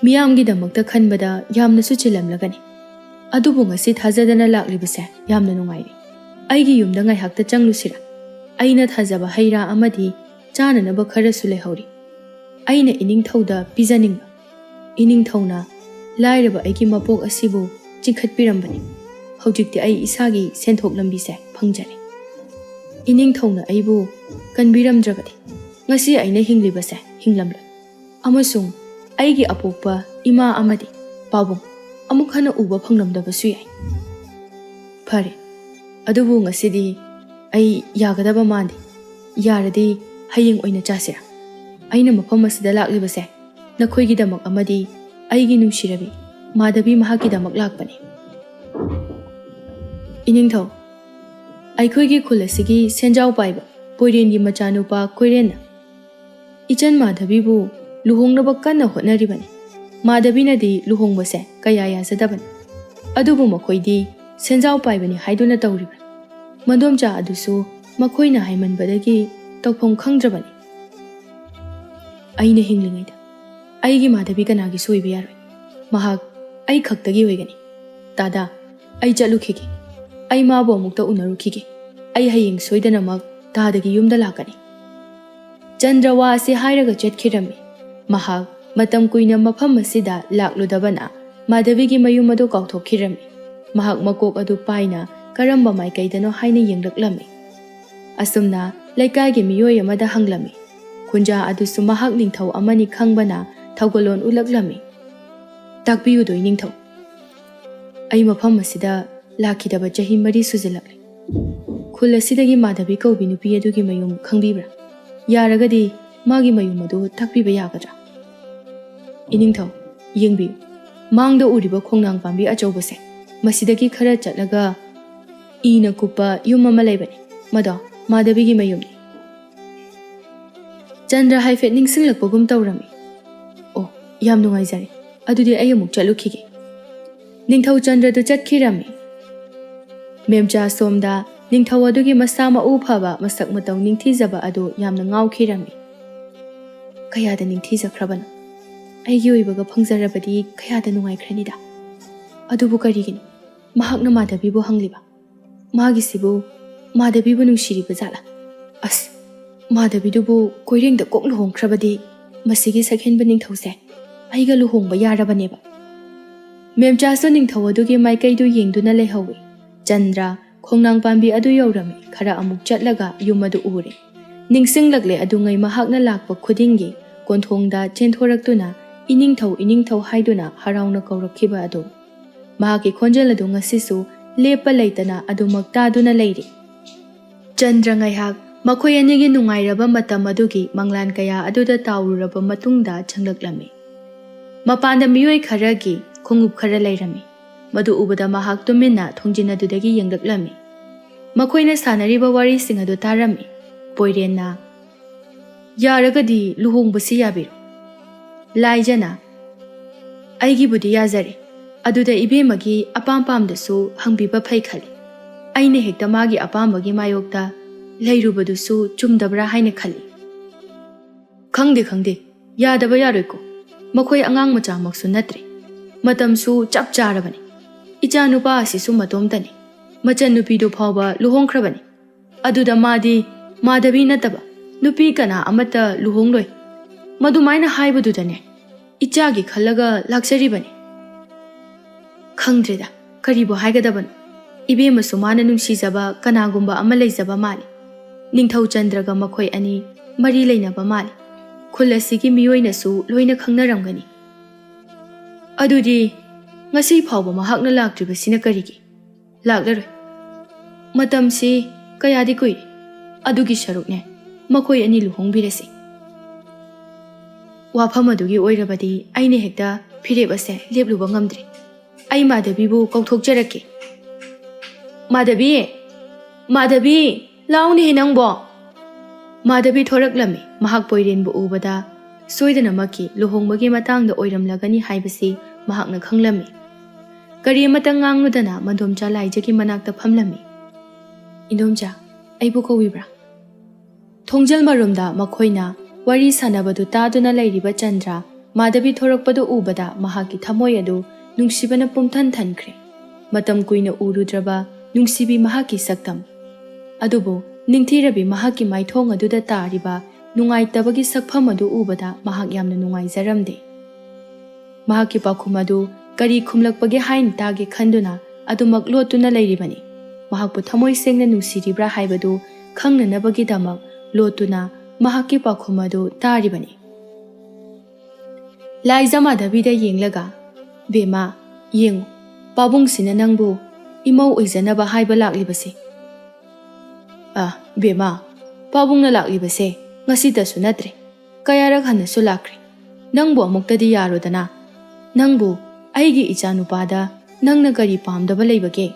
ꯃꯤꯌꯥꯝꯒꯤꯗꯃꯛꯇ ꯈꯟꯕꯗ ꯌꯥꯝꯅꯁꯨ ꯆꯤꯜꯂꯝꯂꯒꯅꯤ꯫ ꯑꯗꯨꯕꯨ ꯉꯁꯤ ꯊꯥꯖꯗꯅ ꯂꯥꯛꯂꯤꯕꯁꯦ ꯌꯥꯝꯅ ꯅꯨꯡꯉꯥꯏꯔꯦ꯫ ꯑꯩꯒꯤ ꯌꯨꯝꯗ ꯉꯥꯏꯍꯥꯛꯇ ꯆꯪꯂꯨꯁꯤꯔꯥ? ꯑꯩꯅ ꯊꯥꯖꯕ ꯍꯩ ꯔꯥ ꯑꯃꯗꯤ ꯆꯥꯅꯅꯕ ꯈꯔꯁꯨ ꯂꯩꯍꯧꯔꯤ꯫ ꯑꯩꯅ ꯏꯅꯤꯡꯊꯧꯗ ꯄꯤꯖꯅꯤꯡꯕ꯫ ꯏꯅꯤꯡꯊꯧꯅ ꯂꯥꯏꯔꯕ ꯑꯩꯒꯤ ꯃꯄꯣꯛ ꯑꯁꯤꯕꯨ ꯆꯤꯡꯈꯠꯄꯤꯔꯝꯕꯅꯤ꯫ ꯍꯧꯖꯤꯛꯇꯤ ꯑꯩ ꯏꯁꯥꯒꯤ ꯁꯦꯟꯊꯣꯛ ꯂꯝꯕꯤꯁꯦ ꯐꯪꯖꯔꯦ꯫ ꯏꯅꯤꯡꯊꯧꯅ ꯑꯩꯕꯨ ꯀꯟꯕꯤꯔꯝꯗ꯭ꯔꯕꯗꯤ ꯉꯁꯤ ꯑꯩꯅ ꯍꯤꯡꯂꯤꯕꯁꯦ ꯍꯤꯡꯂꯝꯂꯣꯏ꯫ ꯑꯃꯁꯨꯡ ꯑꯩꯒꯤ ꯑꯄꯣꯛꯄ ꯏꯃꯥ ꯑꯃꯗꯤ ꯄꯥꯕꯨꯡ ꯑꯃꯨꯛ ꯍꯟꯅ ꯎꯕ ꯐꯪꯂꯝꯗꯕꯁꯨ ꯌꯥꯏ꯫ ꯐꯔꯦ, ꯑꯗꯨꯕꯨ ꯉꯁꯤꯗꯤ ꯑꯩ ꯌꯥꯒꯗꯕ ꯃꯥꯟꯗꯦ꯫ ꯌꯥꯔꯗꯤ ꯍꯌꯦꯡ ꯑꯣꯏꯅ ꯆꯥꯁꯤꯔꯥ? ꯑꯩꯅ ꯃꯐꯝ ꯑꯁꯤꯗ ꯂꯥꯛꯂꯤꯕꯁꯦ ꯅꯈꯣꯏꯒꯤꯗꯃꯛ ꯑꯃꯗꯤ ꯑꯩꯒꯤ ꯅꯨꯡꯁꯤꯔꯕꯤ ꯃꯥꯙꯕꯤ ꯃꯍꯥꯛꯀꯤꯗꯃꯛ ꯂꯥꯛꯄꯅꯤ꯫ ꯏꯅꯤꯡꯊꯧ, ꯑꯩꯈꯣꯏꯒꯤ ꯈꯨꯜ ꯑꯁꯤꯒꯤ ꯁꯦꯟꯖꯥꯎ ꯄꯥꯏꯕ ꯄꯣꯏꯔꯦꯟꯒꯤ ꯃꯆꯥꯅꯨꯄꯥ ꯀꯣꯏꯔꯦꯟꯅ ꯏꯆꯟ ꯃꯥꯙꯕꯤꯕꯨ ꯂꯨꯍꯣꯡꯅꯕ ꯀꯟꯅ ꯍꯣꯠꯅꯔꯤꯕꯅꯤ꯫ ꯃꯥꯙꯕꯤꯅꯗꯤ ꯂꯨꯍꯣꯡꯕꯁꯦ ꯀꯌꯥ ꯌꯥꯖꯗꯕꯅꯤ꯫ ꯑꯗꯨꯕꯨ ꯃꯈꯣꯏꯗꯤ ꯁꯦꯟꯖꯥꯎ ꯄꯥꯏꯕꯅꯤ ꯍꯥꯏꯗꯨꯅ ꯇꯧꯔꯤꯕꯅꯤ꯫ ꯃꯗꯣꯝꯆꯥ ꯑꯗꯨꯁꯨ ꯃꯈꯣꯏꯅ ꯍꯥꯏꯃꯟꯕꯗꯒꯤ ꯇꯧꯐꯝ ꯈꯪꯗ꯭ꯔꯕꯅꯤ꯫ ꯑꯩꯅ ꯍꯤꯡꯂꯤꯉꯩꯗ ꯑꯩꯒꯤ ꯃꯥꯙꯕꯤ ꯀꯅꯥꯒꯤꯁꯨ ꯑꯣꯏꯕ ꯌꯥꯔꯣꯏ꯫ ꯃꯍꯥꯛ ꯑꯩ ꯈꯛꯇꯒꯤ ꯑꯣꯏꯒꯅꯤ꯫ ꯇꯥꯗꯥ, ꯑꯩ ꯆꯠꯂꯨꯈꯤꯒꯦ꯫ ꯑꯩ ꯃꯥꯕꯨ ꯑꯃꯨꯛꯇ ꯎꯅꯔꯨꯈꯤꯒꯦ꯫ ꯑꯩ ꯍꯌꯦꯡ ꯁꯣꯏꯗꯅꯃꯛ ꯇꯥꯗꯒꯤ ꯌꯨꯝꯗ ꯂꯥꯛꯀꯅꯤ꯫ ꯆꯟꯗ꯭ꯔ ꯋꯥ ꯑꯁꯤ ꯍꯥꯏꯔꯒ ꯆꯠꯈꯤꯔꯝꯃꯤ꯫ ꯃꯍꯥꯛ ꯃꯇꯝ ꯀꯨꯏꯅ ꯃꯐꯝ ꯑꯁꯤꯗ ꯂꯥꯛꯂꯨꯗꯕꯅ ꯃꯥꯙꯕꯤꯒꯤ ꯃꯌꯨꯝ ꯑꯗꯨ ꯀꯥꯎꯊꯣꯛꯈꯤꯔꯝꯃꯤ꯫ ꯃꯍꯥꯛ ꯃꯀꯣꯛ ꯑꯗꯨ ꯄꯥꯏꯅ ꯀꯔꯝꯕ ꯃꯥꯏꯀꯩꯗꯅꯣ ꯍꯥꯏꯅ ꯌꯦꯡꯂꯛꯂꯝꯃꯤ꯫ ꯑꯁꯨꯝꯅ ꯂꯩꯀꯥꯏꯒꯤ ꯃꯤꯑꯣꯏ ꯑꯃꯗ ꯍꯪꯂꯝꯃꯤ꯫ ꯈꯨꯟꯖꯥ ꯑꯗꯨꯁꯨ ꯃꯍꯥꯛ ꯅꯤꯡꯊꯧ ꯑꯃꯅꯤ ꯈꯪꯕꯅ ꯊꯧꯒꯜꯂꯣꯟ ꯎꯠꯂꯛꯂꯝꯃꯤ꯫ ꯇꯥꯛꯄꯤꯌꯨꯗꯣ ꯏꯅꯤꯡꯊꯧ꯫ ꯑꯩ ꯃꯐꯝ ꯑꯁꯤꯗ ꯂꯥꯛꯈꯤꯗꯕ ꯆꯍꯤ ꯃꯔꯤ ꯁꯨꯖꯤꯜꯂꯛꯂꯦ꯫ ꯈꯨꯜ ꯑꯁꯤꯗꯒꯤ ꯃꯥꯙꯕꯤ ꯀꯧꯕꯤ ꯅꯨꯄꯤ ꯑꯗꯨꯒꯤ ꯃꯌꯨꯝ ꯈꯪꯕꯤꯕ꯭ꯔꯥ? ꯌꯥꯔꯒꯗꯤ ꯃꯥꯒꯤ ꯃꯌꯨꯝ ꯑꯗꯨ ꯇꯥꯛꯄꯤꯕ ꯌꯥꯒꯗ꯭ꯔꯥ? ꯏꯅꯤꯡꯊꯧ, ꯌꯦꯡꯕꯤꯌꯨ꯫ ꯃꯥꯡꯗ ꯎꯔꯤꯕ ꯈꯣꯡꯅꯥꯡ ꯄꯥꯝꯕꯤ ꯑꯆꯧꯕꯁꯦ, ꯃꯁꯤꯗꯒꯤ ꯈꯔ ꯆꯠꯂꯒ ꯏꯅ ꯀꯨꯞꯄ ꯌꯨꯝ ꯑꯃ ꯂꯩꯕꯅꯤ꯫ ꯃꯗꯣ ꯃꯥꯙꯕꯤꯒꯤ ꯃꯌꯨꯝꯅꯤ꯫ ꯆꯟꯗ꯭ꯔ ꯍꯥꯏꯐꯦꯠ ꯅꯤꯡꯁꯤꯡꯂꯛꯄꯒꯨꯝ ꯇꯧꯔꯝꯃꯤ꯫ ꯑꯣ, ꯌꯥꯝ ꯅꯨꯡꯉꯥꯏꯖꯔꯦ꯫ ꯑꯗꯨꯗꯤ ꯑꯩ ꯑꯃꯨꯛ ꯆꯠꯂꯨꯈꯤꯒꯦ꯫ ꯅꯤꯡꯊꯧ ꯆꯟꯗ꯭ꯔꯗꯨ ꯆꯠꯈꯤꯔꯝꯃꯤ꯫ ꯃꯦꯝꯆꯥ ꯁꯣꯝꯗ ꯅꯤꯡꯊꯧ ꯑꯗꯨꯒꯤ ꯃꯁꯥ ꯃꯎ ꯐꯕ ꯃꯁꯛ ꯃꯇꯧ ꯅꯤꯡꯊꯤꯖꯕ ꯑꯗꯨ ꯌꯥꯝꯅ ꯉꯥꯎꯈꯤꯔꯝꯃꯤ꯫ ꯀꯌꯥꯗ ꯅꯤꯡꯊꯤꯖꯈ꯭ꯔꯕꯅꯣ? ꯑꯩꯒꯤ ꯑꯣꯏꯕꯒ ꯐꯪꯖꯔꯕꯗꯤ ꯀꯌꯥꯗ ꯅꯨꯡꯉꯥꯏꯈ꯭ꯔꯅꯤꯗ꯫ ꯑꯗꯨꯕꯨ ꯀꯔꯤꯒꯤꯅꯣ ꯃꯍꯥꯛꯅ ꯃꯥꯙꯕꯤꯕꯨ ꯍꯪꯂꯤꯕ? ꯃꯥꯒꯤꯁꯤꯕꯨ ꯃꯥꯙꯕꯤꯕꯨ ꯅꯨꯡꯁꯤꯔꯤꯕ ꯖꯥꯠꯂꯥ? ꯑꯁ, ꯃꯥꯙꯕꯤꯗꯨꯕꯨ ꯀꯣꯏꯔꯦꯡꯗ ꯀꯣꯛ ꯂꯨꯍꯣꯡꯈ꯭ꯔꯕꯗꯤ ꯃꯁꯤꯒꯤ ꯁꯛꯍꯦꯟꯕ ꯅꯤꯡꯊꯧꯁꯦ ꯑꯩꯒ ꯂꯨꯍꯣꯡꯕ ꯌꯥꯔꯕꯅꯦꯕ꯫ ꯃꯦꯝꯆꯥꯁꯨ ꯅꯤꯡꯊꯧ ꯑꯗꯨꯒꯤ ꯃꯥꯏꯀꯩꯗꯨ ꯌꯦꯡꯗꯨꯅ ꯂꯩꯍꯧꯏ꯫ ꯆꯟꯗ꯭ꯔ ꯈꯣꯡꯅꯥꯡ ꯄꯥꯝꯕꯤ ꯑꯗꯨ ꯌꯧꯔꯝꯃꯤ꯫ ꯈꯔ ꯑꯃꯨꯛ ꯆꯠꯂꯒ ꯌꯨꯝ ꯑꯗꯨ ꯎꯔꯦ꯫ ꯅꯤꯡꯁꯤꯡꯂꯛꯂꯦ ꯑꯗꯨꯉꯩ ꯃꯍꯥꯛꯅ ꯂꯥꯛꯄ ꯈꯨꯗꯤꯡꯒꯤ ꯀꯣꯟꯊꯣꯡꯗ ꯆꯦꯟꯊꯣꯔꯛꯇꯨꯅ "ꯏꯅꯤꯡꯊꯧ, ꯏꯅꯤꯡꯊꯧ" ꯍꯥꯏꯗꯨꯅ ꯍꯔꯥꯎꯅ ꯀꯧꯔꯛꯈꯤꯕ ꯑꯗꯨ꯫ ꯃꯍꯥꯛꯀꯤ ꯈꯣꯟꯖꯦꯜ ꯑꯗꯨ ꯉꯁꯤꯁꯨ ꯂꯦꯞꯄ ꯂꯩꯇꯅ ꯑꯗꯨꯃꯛ ꯇꯥꯗꯨꯅ ꯂꯩꯔꯤ꯫ ꯆꯟꯗ꯭ꯔ ꯉꯥꯏꯍꯥꯛ ꯃꯈꯣꯏ ꯑꯅꯤꯒꯤ ꯅꯨꯡꯉꯥꯏꯔꯕ ꯃꯇꯝ ꯑꯗꯨꯒꯤ ꯃꯪꯂꯥꯟ ꯀꯌꯥ ꯑꯗꯨꯗ ꯇꯥꯎꯔꯨꯔꯕ ꯃꯇꯨꯡꯗ ꯆꯪꯂꯛꯂꯝꯃꯤ꯫ ꯃꯄꯥꯟꯗ ꯃꯤꯑꯣꯏ ꯈꯔꯒꯤ ꯈꯣꯡꯎꯞ ꯈꯔ ꯂꯩꯔꯝꯃꯤ꯫ ꯃꯗꯨ ꯎꯕꯗ ꯃꯍꯥꯛ ꯇꯨꯃꯤꯟꯅ ꯊꯣꯡꯖꯤꯟ ꯑꯗꯨꯗꯒꯤ ꯌꯦꯡꯂꯛꯂꯝꯃꯤ꯫ ꯃꯈꯣꯏꯅ ꯁꯥꯟꯅꯔꯤꯕ ꯋꯥꯔꯤꯁꯤꯡ ꯑꯗꯨ ꯇꯥꯔꯝꯃꯤ꯫ ꯄꯣꯏꯔꯦꯟꯅ, "ꯌꯥꯔꯒꯗꯤ ꯂꯨꯍꯣꯡꯕꯁꯤ ꯌꯥꯕꯤꯔꯣ?" ꯂꯥꯏꯖꯅ, "ꯑꯩꯒꯤꯕꯨꯗꯤ ꯌꯥꯖꯔꯦ꯫ ꯑꯗꯨꯗ ꯏꯕꯦꯝꯃꯒꯤ ꯑꯄꯥꯝ ꯄꯥꯝꯗꯁꯨ ꯍꯪꯕꯤꯕ ꯐꯩ ꯈꯜꯂꯤ꯫ ꯑꯩꯅ ꯍꯦꯛꯇ ꯃꯥꯒꯤ ꯑꯄꯥꯝꯕꯒꯤ ꯃꯥꯌꯣꯛꯇ ꯂꯩꯔꯨꯕꯗꯨꯁꯨ ꯆꯨꯝꯗꯕ꯭ꯔꯥ ꯍꯥꯏꯅ ꯈꯜꯂꯤ꯫" "ꯈꯪꯗꯦ, ꯈꯪꯗꯦ꯫ ꯌꯥꯗꯕ ꯌꯥꯔꯣꯏꯀꯣ꯫ ꯃꯈꯣꯏ ꯑꯉꯥꯡ ꯃꯆꯥꯃꯛꯁꯨ ꯅꯠꯇ꯭ꯔꯦ꯫ ꯃꯇꯝꯁꯨ ꯆꯞ ꯆꯥꯔꯕꯅꯤ꯫ ꯏꯆꯥ ꯅꯨꯄꯥ ꯑꯁꯤꯁꯨ ꯃꯇꯣꯝꯇꯅꯤ꯫ ꯃꯆꯟꯅꯨꯄꯤꯗꯨ ꯐꯥꯎꯕ ꯂꯨꯍꯣꯡꯈ꯭ꯔꯕꯅꯤ꯫ ꯑꯗꯨꯗ ꯃꯥꯗꯤ ꯃꯥꯙꯕꯤ ꯅꯠꯇꯕ ꯅꯨꯄꯤ ꯀꯅꯥ ꯑꯃꯠꯇ ꯂꯨꯍꯣꯡꯂꯣꯏ꯫ ꯃꯗꯨꯃꯥꯏꯅ ꯍꯥꯏꯕꯗꯨꯗꯅꯦ ꯏꯆꯥꯒꯤ ꯈꯜꯂꯒ ꯂꯥꯛꯆꯔꯤꯕꯅꯤ꯫" "ꯈꯪꯗ꯭ꯔꯦꯗ, ꯀꯔꯤꯕꯨ ꯍꯥꯏꯒꯗꯕꯅꯣ꯫ ꯏꯕꯦꯝꯃꯁꯨ ꯃꯥꯅ ꯅꯨꯡꯁꯤꯖꯕ ꯀꯅꯥꯒꯨꯝꯕ ꯑꯃ ꯂꯩꯖꯕ ꯃꯥꯜꯂꯤ꯫ ꯅꯤꯡꯊꯧ ꯆꯟꯗ꯭ꯔꯒ ꯃꯈꯣꯏ ꯑꯅꯤ ꯃꯔꯤ ꯂꯩꯅꯕ ꯃꯥꯜꯂꯤ꯫ ꯈꯨꯜ ꯑꯁꯤꯒꯤ ꯃꯤꯑꯣꯏꯅꯁꯨ ꯂꯣꯏꯅ ꯈꯪꯅꯔꯝꯒꯅꯤ꯫ ꯑꯗꯨꯗꯤ ꯉꯁꯤ ꯐꯥꯎꯕ ꯃꯍꯥꯛꯅ ꯂꯥꯛꯇ꯭ꯔꯤꯕꯁꯤꯅ ꯀꯔꯤꯒꯤ? ꯂꯥꯛꯂꯔꯣꯏ꯫ ꯃꯇꯝꯁꯤ ꯀꯌꯥꯗꯤ ꯀꯨꯏꯔꯦ꯫ ꯑꯗꯨꯒꯤ ꯁꯔꯨꯛꯅꯦ, ꯃꯈꯣꯏ ꯑꯅꯤ ꯂꯨꯍꯣꯡꯕꯤꯔꯁꯤ꯫" ꯋꯥꯐꯝ ꯑꯗꯨꯒꯤ ꯑꯣꯏꯔꯕꯗꯤ ꯑꯩꯅ ꯍꯦꯛꯇ ꯐꯤꯔꯦꯞ ꯑꯁꯦ ꯂꯦꯞꯂꯨꯕ ꯉꯝꯗ꯭ꯔꯦ꯫ ꯑꯩ ꯃꯥꯙꯕꯤꯕꯨ ꯀꯧꯊꯣꯛꯆꯔꯛꯀꯦ꯫ "ꯃꯥꯙꯕꯤ! ꯃꯥꯙꯕꯤ! ꯂꯥꯎꯅꯦꯍꯦ ꯅꯪꯕꯣ!" ꯃꯥꯙꯕꯤ ꯊꯣꯔꯛꯂꯝꯃꯤ꯫ ꯃꯍꯥꯛ ꯄꯣꯏꯔꯦꯟꯕꯨ ꯎꯕꯗ ꯁꯣꯏꯗꯅꯃꯛꯀꯤ ꯂꯨꯍꯣꯡꯕꯒꯤ ꯃꯇꯥꯡꯗ ꯑꯣꯏꯔꯝꯂꯒꯅꯤ ꯍꯥꯏꯕꯁꯤ ꯃꯍꯥꯛꯅ ꯈꯪꯂꯝꯃꯤ꯫ ꯀꯔꯤ ꯑꯃꯠꯇ ꯉꯥꯡꯂꯨꯗꯅ ꯃꯗꯣꯝꯆꯥ ꯂꯥꯏꯖꯒꯤ ꯃꯅꯥꯛꯇ ꯐꯝꯂꯝꯃꯤ꯫ "ꯏꯟꯗꯣꯝꯆꯥ, ꯑꯩꯕꯨ ꯀꯧꯕꯤꯕ꯭ꯔꯥ?" ꯊꯣꯡꯖꯜ ꯃꯔꯨꯝꯗ ꯃꯈꯣꯏꯅ ꯋꯥꯔꯤ ꯁꯥꯟꯅꯕꯗꯨ ꯇꯥꯗꯨꯅ ꯂꯩꯔꯤꯕ ꯆꯟꯗ꯭ꯔ, ꯃꯥꯙꯕꯤ ꯊꯣꯔꯛꯄꯗꯨ ꯎꯕꯗ ꯃꯍꯥꯛꯀꯤ ꯊꯃꯣꯏ ꯑꯗꯨ ꯅꯨꯡꯁꯤꯕꯅ ꯄꯨꯝꯊꯟ ꯊꯟꯈ꯭ꯔꯦ꯫ ꯃꯇꯝ ꯀꯨꯏꯅ ꯎꯔꯨꯗ꯭ꯔꯕ ꯅꯨꯡꯁꯤꯕꯤ ꯃꯍꯥꯛꯀꯤ ꯁꯛꯇꯝ꯫ ꯑꯗꯨꯕꯨ ꯅꯤꯡꯊꯤꯔꯕꯤ ꯃꯍꯥꯛꯀꯤ ꯃꯥꯏꯊꯣꯡ ꯑꯗꯨꯗ ꯇꯥꯔꯤꯕ ꯅꯨꯡꯉꯥꯏꯇꯕꯒꯤ ꯁꯛꯐꯝ ꯑꯗꯨ ꯎꯕꯗ ꯃꯍꯥꯛ ꯌꯥꯝꯅ ꯅꯨꯡꯉꯥꯏꯖꯔꯝꯗꯦ꯫ ꯃꯍꯥꯛꯀꯤ ꯄꯥꯎꯈꯨꯝ ꯑꯗꯨ ꯀꯔꯤ ꯈꯨꯝꯂꯛꯄꯒꯦ ꯍꯥꯏꯅ ꯇꯥꯒꯦ ꯈꯟꯗꯨꯅ ꯑꯗꯨꯃꯛ ꯂꯣꯠꯇꯨꯅ ꯂꯩꯔꯤꯕꯅꯤ꯫ ꯃꯍꯥꯛꯄꯨ ꯊꯃꯣꯏ ꯁꯦꯡꯅ ꯅꯨꯡꯁꯤꯔꯤꯕ꯭ꯔꯥ ꯍꯥꯏꯕꯗꯨ ꯈꯪꯅꯅꯕꯒꯤꯗꯃꯛ ꯂꯣꯠꯇꯨꯅ ꯃꯍꯥꯛꯀꯤ ꯄꯥꯎꯈꯨꯝ ꯑꯗꯨ ꯇꯥꯔꯤꯕꯅꯤ꯫ ꯂꯥꯏꯖ ꯃꯥꯙꯕꯤꯗ ꯌꯦꯡꯂꯒ, "ꯕꯦꯝꯃ, ꯌꯦꯡꯉꯨ, ꯄꯥꯕꯨꯡꯁꯤꯅ ꯅꯪꯕꯨ ꯏꯃꯧ ꯑꯣꯏꯖꯅꯕ ꯍꯥꯏꯕ ꯂꯥꯛꯂꯤꯕꯁꯦ꯫ ꯑ, ꯕꯦꯝꯃ, ꯄꯥꯕꯨꯡꯅ ꯂꯥꯛꯂꯤꯕꯁꯦ ꯉꯁꯤꯇꯁꯨ ꯅꯠꯇ꯭ꯔꯦ, ꯀꯌꯥꯔꯛ ꯍꯟꯅꯁꯨ ꯂꯥꯛꯈ꯭ꯔꯦ꯫ ꯅꯪꯕꯨ ꯑꯃꯨꯛꯇꯗꯤ ꯌꯥꯔꯣꯗꯅ꯫ ꯅꯪꯕꯨ ꯑꯩꯒꯤ ꯏꯆꯥ ꯅꯨꯄꯥꯗ ꯅꯪꯅ ꯀꯔꯤ ꯄꯥꯝꯗꯕ ꯂꯩꯕꯒꯦ?"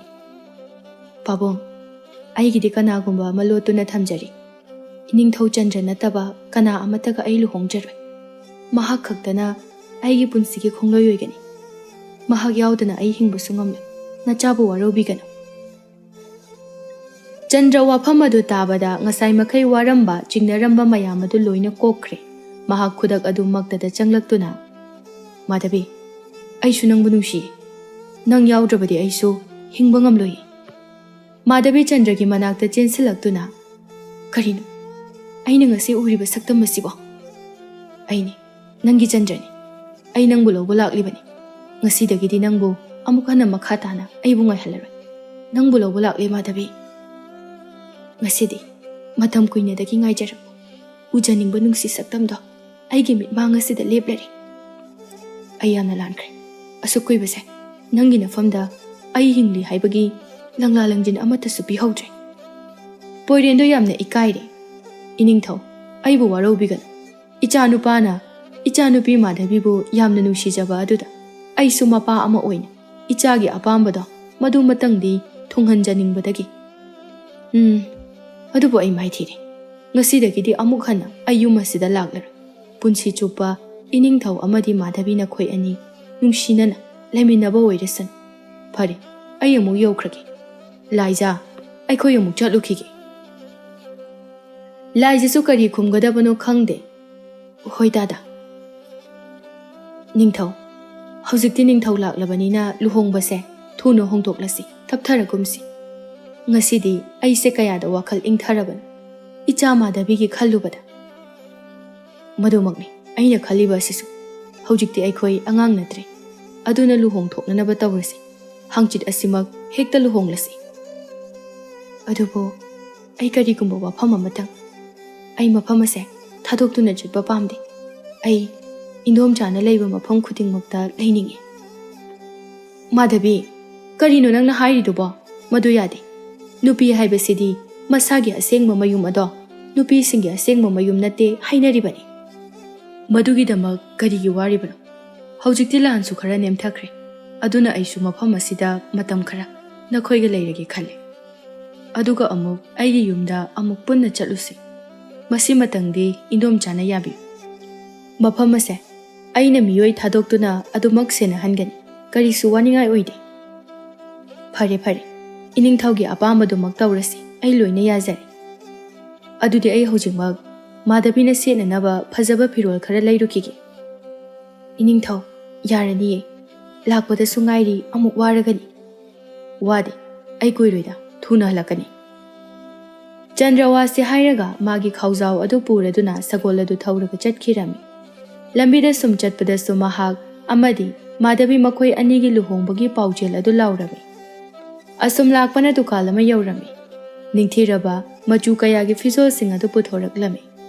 "ꯄꯥꯕꯨꯡ, ꯑꯩꯒꯤꯗꯤ ꯀꯅꯥꯒꯨꯝꯕ ꯑꯃ ꯂꯣꯠꯇꯨꯅ ꯊꯝꯖꯔꯤ꯫ ꯏꯅꯤꯡꯊꯧ ꯆꯟꯗ꯭ꯔ ꯅꯠꯇꯕ ꯀꯅꯥ ꯑꯃꯠꯇꯒ ꯑꯩ ꯂꯨꯍꯣꯡꯖꯔꯣꯏ꯫ ꯃꯍꯥꯛ ꯈꯛꯇꯅ ꯑꯩꯒꯤ ꯄꯨꯟꯁꯤꯒꯤ ꯈꯣꯡꯂꯣꯏ ꯑꯣꯏꯒꯅꯤ꯫ ꯃꯍꯥꯛ ꯌꯥꯎꯗꯅ ꯑꯩ ꯍꯤꯡꯕꯁꯨ ꯉꯝꯂꯣꯏ꯫ ꯅꯆꯥꯕꯨ ꯋꯥꯔꯧꯕꯤꯒꯅꯨ꯫" ꯆꯟꯗ꯭ꯔ ꯋꯥꯐꯝ ꯑꯗꯨ ꯇꯥꯕꯗ ꯉꯁꯥꯏ ꯃꯈꯩ ꯋꯥꯔꯝꯕ, ꯆꯤꯡꯅꯔꯝꯕ ꯃꯌꯥꯝ ꯑꯗꯨ ꯂꯣꯏꯅ ꯀꯣꯛꯈ꯭ꯔꯦ꯫ ꯃꯍꯥꯛ ꯈꯨꯗꯛ ꯑꯗꯨ ꯃꯛꯇꯗ ꯆꯪꯂꯛꯇꯨꯅ, "ꯃꯥꯙꯕꯤ, ꯑꯩꯁꯨ ꯅꯪꯕꯨ ꯅꯨꯡꯁꯤꯌꯦ꯫ ꯅꯪ ꯌꯥꯎꯗ꯭ꯔꯕꯗꯤ ꯑꯩꯁꯨ ꯍꯤꯡꯕ ꯉꯝꯂꯣꯏꯌꯦ꯫" ꯃꯥꯙꯕꯤ ꯆꯟꯗ꯭ꯔꯒꯤ ꯃꯅꯥꯛꯇ ꯆꯦꯟꯁꯤꯜꯂꯛꯇꯨꯅ, "ꯀꯔꯤꯅꯣ? ꯑꯩꯅ ꯉꯁꯤ ꯎꯔꯤꯕ ꯁꯛꯇꯝ ꯑꯁꯤꯕꯣ? ꯑꯩꯅꯤ, ꯅꯪꯒꯤ ꯆꯟꯗ꯭ꯔꯅꯤ꯫ ꯑꯩ ꯅꯪꯕꯨ ꯂꯧꯕ ꯂꯥꯛꯂꯤꯕꯅꯤ꯫ ꯉꯁꯤꯗꯒꯤꯗꯤ ꯅꯪꯕꯨ ꯑꯃꯨꯛ ꯍꯟꯅ ꯃꯈꯥ ꯇꯥꯅ ꯑꯩꯕꯨ ꯉꯥꯏꯍꯜꯂꯔꯣꯏ꯫ ꯅꯪꯕꯨ ꯂꯧꯕ ꯂꯥꯛꯂꯦ, ꯃꯥꯙꯕꯤ꯫ ꯉꯁꯤꯗꯤ ꯃꯇꯝ ꯀꯨꯏꯅꯗꯒꯤ ꯉꯥꯏꯖꯔꯛꯄ, ꯎꯖꯅꯤꯡꯕ ꯅꯨꯡꯁꯤ ꯁꯛꯇꯝꯗꯣ ꯑꯩꯒꯤ ꯃꯤꯠꯃꯥꯡ ꯑꯁꯤꯗ ꯂꯦꯞꯂꯔꯦ꯫ ꯑꯩ ꯌꯥꯝꯅ ꯂꯥꯟꯈ꯭ꯔꯦ꯫ ꯑꯁꯨꯛ ꯀꯨꯏꯕꯁꯦ ꯅꯪꯒꯤ ꯅꯐꯝꯗ ꯑꯩ ꯍꯤꯡꯂꯤ ꯍꯥꯏꯕꯒꯤ ꯂꯪꯂꯥ ꯂꯪꯖꯤꯟ ꯑꯃꯠꯇꯁꯨ ꯄꯤꯍꯧꯗ꯭ꯔꯦ꯫ ꯄꯣꯏꯔꯦꯟꯗꯣ ꯌꯥꯝꯅ ꯏꯀꯥꯏꯔꯦ꯫ ꯏꯅꯤꯡꯊꯧ, ꯑꯩꯕꯨ ꯋꯥꯔꯧꯕꯤꯒꯅꯨ꯫ ꯏꯆꯥꯅꯨꯄꯥꯅ ꯏꯆꯥꯅꯨꯄꯤ ꯃꯥꯙꯕꯤꯕꯨ ꯌꯥꯝꯅ ꯅꯨꯡꯁꯤꯖꯕ ꯑꯗꯨꯗ ꯑꯩꯁꯨ ꯃꯄꯥ ꯑꯃ ꯑꯣꯏꯅ ꯏꯆꯥꯒꯤ ꯑꯄꯥꯝꯕꯗꯣ ꯃꯗꯨꯃꯇꯪꯗꯤ ꯊꯨꯡꯍꯟꯖꯅꯤꯡꯕꯗꯒꯤ꯫ ꯎꯝ, ꯑꯗꯨꯕꯨ ꯑꯩ ꯃꯥꯏꯊꯤꯔꯦ꯫ ꯉꯁꯤꯗꯒꯤꯗꯤ ꯑꯃꯨꯛ ꯍꯟꯅ ꯑꯩ ꯌꯨꯝ ꯑꯁꯤꯗ ꯂꯥꯛꯂꯔꯣꯏ꯫ ꯄꯨꯟꯁꯤ ꯆꯨꯞꯄ ꯏꯅꯤꯡꯊꯧ ꯑꯃꯗꯤ ꯃꯥꯙꯕꯤ ꯅꯈꯣꯏ ꯑꯅꯤ ꯅꯨꯡꯁꯤꯅꯅ ꯂꯩꯃꯤꯟꯅꯕ ꯑꯣꯏꯔꯁꯅꯨ꯫ ꯐꯔꯦ, ꯑꯩ ꯑꯃꯨꯛ ꯌꯧꯈ꯭ꯔꯒꯦ꯫ ꯂꯥꯏꯖꯥ, ꯑꯩꯈꯣꯏ ꯑꯃꯨꯛ ꯆꯠꯂꯨꯈꯤꯒꯦ꯫" ꯂꯥꯏꯖꯥꯁꯨ ꯀꯔꯤ ꯈꯨꯝꯒꯗꯕꯅꯣ ꯈꯪꯗꯦ꯫ "ꯍꯣꯏ ꯗꯥꯗꯥ꯫" "ꯅꯤꯡꯊꯧ, ꯍꯧꯖꯤꯛꯇꯤ ꯅꯤꯡꯊꯧ ꯂꯥꯛꯂꯕꯅꯤꯅ ꯂꯨꯍꯣꯡꯕꯁꯦ ꯊꯨꯅ ꯍꯣꯡꯗꯣꯛꯂꯁꯤ, ꯊꯞꯊꯔꯒꯨꯝꯁꯤ꯫ ꯉꯁꯤꯗꯤ ꯑꯩꯁꯦ ꯀꯌꯥꯗ ꯋꯥꯈꯜ ꯏꯪꯊꯔꯕꯅꯣ, ꯏꯆꯥ ꯃꯥꯙꯕꯤꯒꯤ ꯈꯜꯂꯨꯕꯗ꯫ ꯃꯗꯨꯃꯛꯅꯤ ꯑꯩꯅ ꯈꯜꯂꯤꯕ ꯑꯁꯤꯁꯨ꯫ ꯍꯧꯖꯤꯛꯇꯤ ꯑꯩꯈꯣꯏ ꯑꯉꯥꯡ ꯅꯠꯇ꯭ꯔꯦ, ꯑꯗꯨꯅ ꯂꯨꯍꯣꯡ ꯊꯣꯛꯅꯅꯕ ꯇꯧꯔꯁꯤ꯫ ꯍꯪꯆꯤꯠ ꯑꯁꯤꯃꯛ ꯍꯦꯛꯇ ꯂꯨꯍꯣꯡꯂꯁꯤ꯫ ꯑꯗꯨꯕꯨ ꯑꯩ ꯀꯔꯤꯒꯨꯝꯕ ꯋꯥꯐꯝ ꯑꯃꯇꯪ, ꯑꯩ ꯃꯐꯝ ꯑꯁꯦ ꯊꯥꯗꯣꯛꯇꯨꯅ ꯆꯠꯄ ꯄꯥꯝꯗꯦ꯫ ꯑꯩ ꯏꯟꯗꯣꯝꯆꯥꯅ ꯂꯩꯕ ꯃꯐꯝ ꯈꯨꯗꯤꯡꯃꯛꯇ ꯂꯩꯅꯤꯡꯏ꯫ ꯃꯥꯙꯕꯤ, ꯀꯔꯤꯅꯣ ꯅꯪꯅ ꯍꯥꯏꯔꯤꯗꯨꯕꯣ? ꯃꯗꯨ ꯌꯥꯗꯦ꯫ ꯅꯨꯄꯤ ꯍꯥꯏꯕꯁꯤꯗꯤ ꯃꯁꯥꯒꯤ ꯑꯁꯦꯡꯕ ꯃꯌꯨꯝ ꯑꯗꯣ ꯅꯨꯄꯤꯁꯤꯡꯒꯤ ꯑꯁꯦꯡꯕ ꯃꯌꯨꯝ ꯅꯠꯇꯦ ꯍꯥꯏꯅꯔꯤꯕꯅꯤ꯫ ꯃꯗꯨꯒꯤꯗꯃꯛ ꯀꯔꯤꯒꯤ ꯋꯥꯔꯤꯕꯅꯣ? ꯍꯧꯖꯤꯛꯇꯤ ꯂꯥꯟꯁꯨ ꯈꯔ ꯅꯦꯝꯊꯈ꯭ꯔꯦ, ꯑꯗꯨꯅ ꯑꯩꯁꯨ ꯃꯐꯝ ꯑꯁꯤꯗ ꯃꯇꯝ ꯈꯔ ꯅꯈꯣꯏꯒ ꯂꯩꯔꯒꯦ ꯈꯜꯂꯦ꯫ ꯑꯗꯨꯒ ꯑꯃꯨꯛ ꯑꯩꯒꯤ ꯌꯨꯝꯗ ꯑꯃꯨꯛ ꯄꯨꯟꯅ ꯆꯠꯂꯨꯁꯤ꯫ ꯃꯁꯤꯃꯇꯪꯗꯤ ꯏꯟꯗꯣꯝꯆꯥꯅ ꯌꯥꯕꯤꯌꯨ꯫ ꯃꯐꯝ ꯑꯁꯦ ꯑꯩꯅ ꯃꯤꯑꯣꯏ ꯊꯥꯗꯣꯛꯇꯨꯅ ꯑꯗꯨꯃꯛ ꯁꯦꯟꯅꯍꯟꯒꯅꯤ, ꯀꯔꯤꯁꯨ ꯋꯥꯅꯤꯡꯉꯥꯏ ꯑꯣꯏꯗꯦ꯫ ꯐꯔꯦ ꯐꯔꯦ, ꯏꯅꯤꯡꯊꯧꯒꯤ ꯑꯄꯥꯝꯕꯗꯨꯃꯛ ꯇꯧꯔꯁꯤ, ꯑꯩ ꯂꯣꯏꯅ ꯌꯥꯖꯔꯦ꯫ ꯑꯗꯨꯗꯤ ꯑꯩ ꯍꯧꯖꯤꯛꯃꯛ ꯃꯥꯙꯕꯤꯅ ꯁꯦꯠꯅꯅꯕ ꯐꯖꯕ ꯐꯤꯔꯣꯜ ꯈꯔ ꯂꯩꯔꯨꯈꯤꯒꯦ꯫ ꯏꯅꯤꯡꯊꯧ, ꯌꯥꯔꯅꯤꯌꯦ, ꯂꯥꯛꯄꯗꯁꯨ ꯉꯥꯏꯔꯤ, ꯑꯃꯨꯛ ꯋꯥꯔꯒꯅꯤ꯫ ꯋꯥꯗꯦ, ꯑꯩ ꯀꯨꯏꯔꯣꯏꯗ, ꯊꯨꯅ ꯍꯜꯂꯛꯀꯅꯤ꯫ ꯆꯟꯗ꯭ꯔ ꯋꯥꯁꯤ ꯍꯥꯏꯔꯒ ꯃꯥꯒꯤ ꯈꯥꯎꯖꯥꯎ ꯑꯗꯨ ꯄꯨꯔꯗꯨꯅ ꯁꯒꯣꯜ ꯑꯗꯨ ꯊꯧꯔꯒ ꯆꯠꯈꯤꯔꯝꯃꯤ꯫ ꯂꯝꯕꯤꯗ ꯁꯨꯝ ꯆꯠꯄꯗꯁꯨ ꯃꯍꯥꯛ ꯑꯃꯗꯤ ꯃꯥꯙꯕꯤ ꯃꯈꯣꯏ ꯑꯅꯤꯒꯤ ꯂꯨꯍꯣꯡꯕꯒꯤ ꯄꯥꯎꯖꯦꯜ ꯑꯗꯨ ꯂꯥꯎꯔꯝꯃꯤ꯫ ꯑꯁꯨꯝ ꯂꯥꯛꯄꯅ ꯗꯨꯀꯥꯟ ꯑꯃ ꯌꯧꯔꯝꯃꯤ꯫ ꯅꯤꯡꯊꯤꯔꯕ ꯃꯆꯨ ꯀꯌꯥꯒꯤ ꯐꯤꯖꯣꯜꯁꯤꯡ ꯑꯗꯨ ꯄꯨꯊꯣꯔꯛꯂꯝꯃꯤ꯫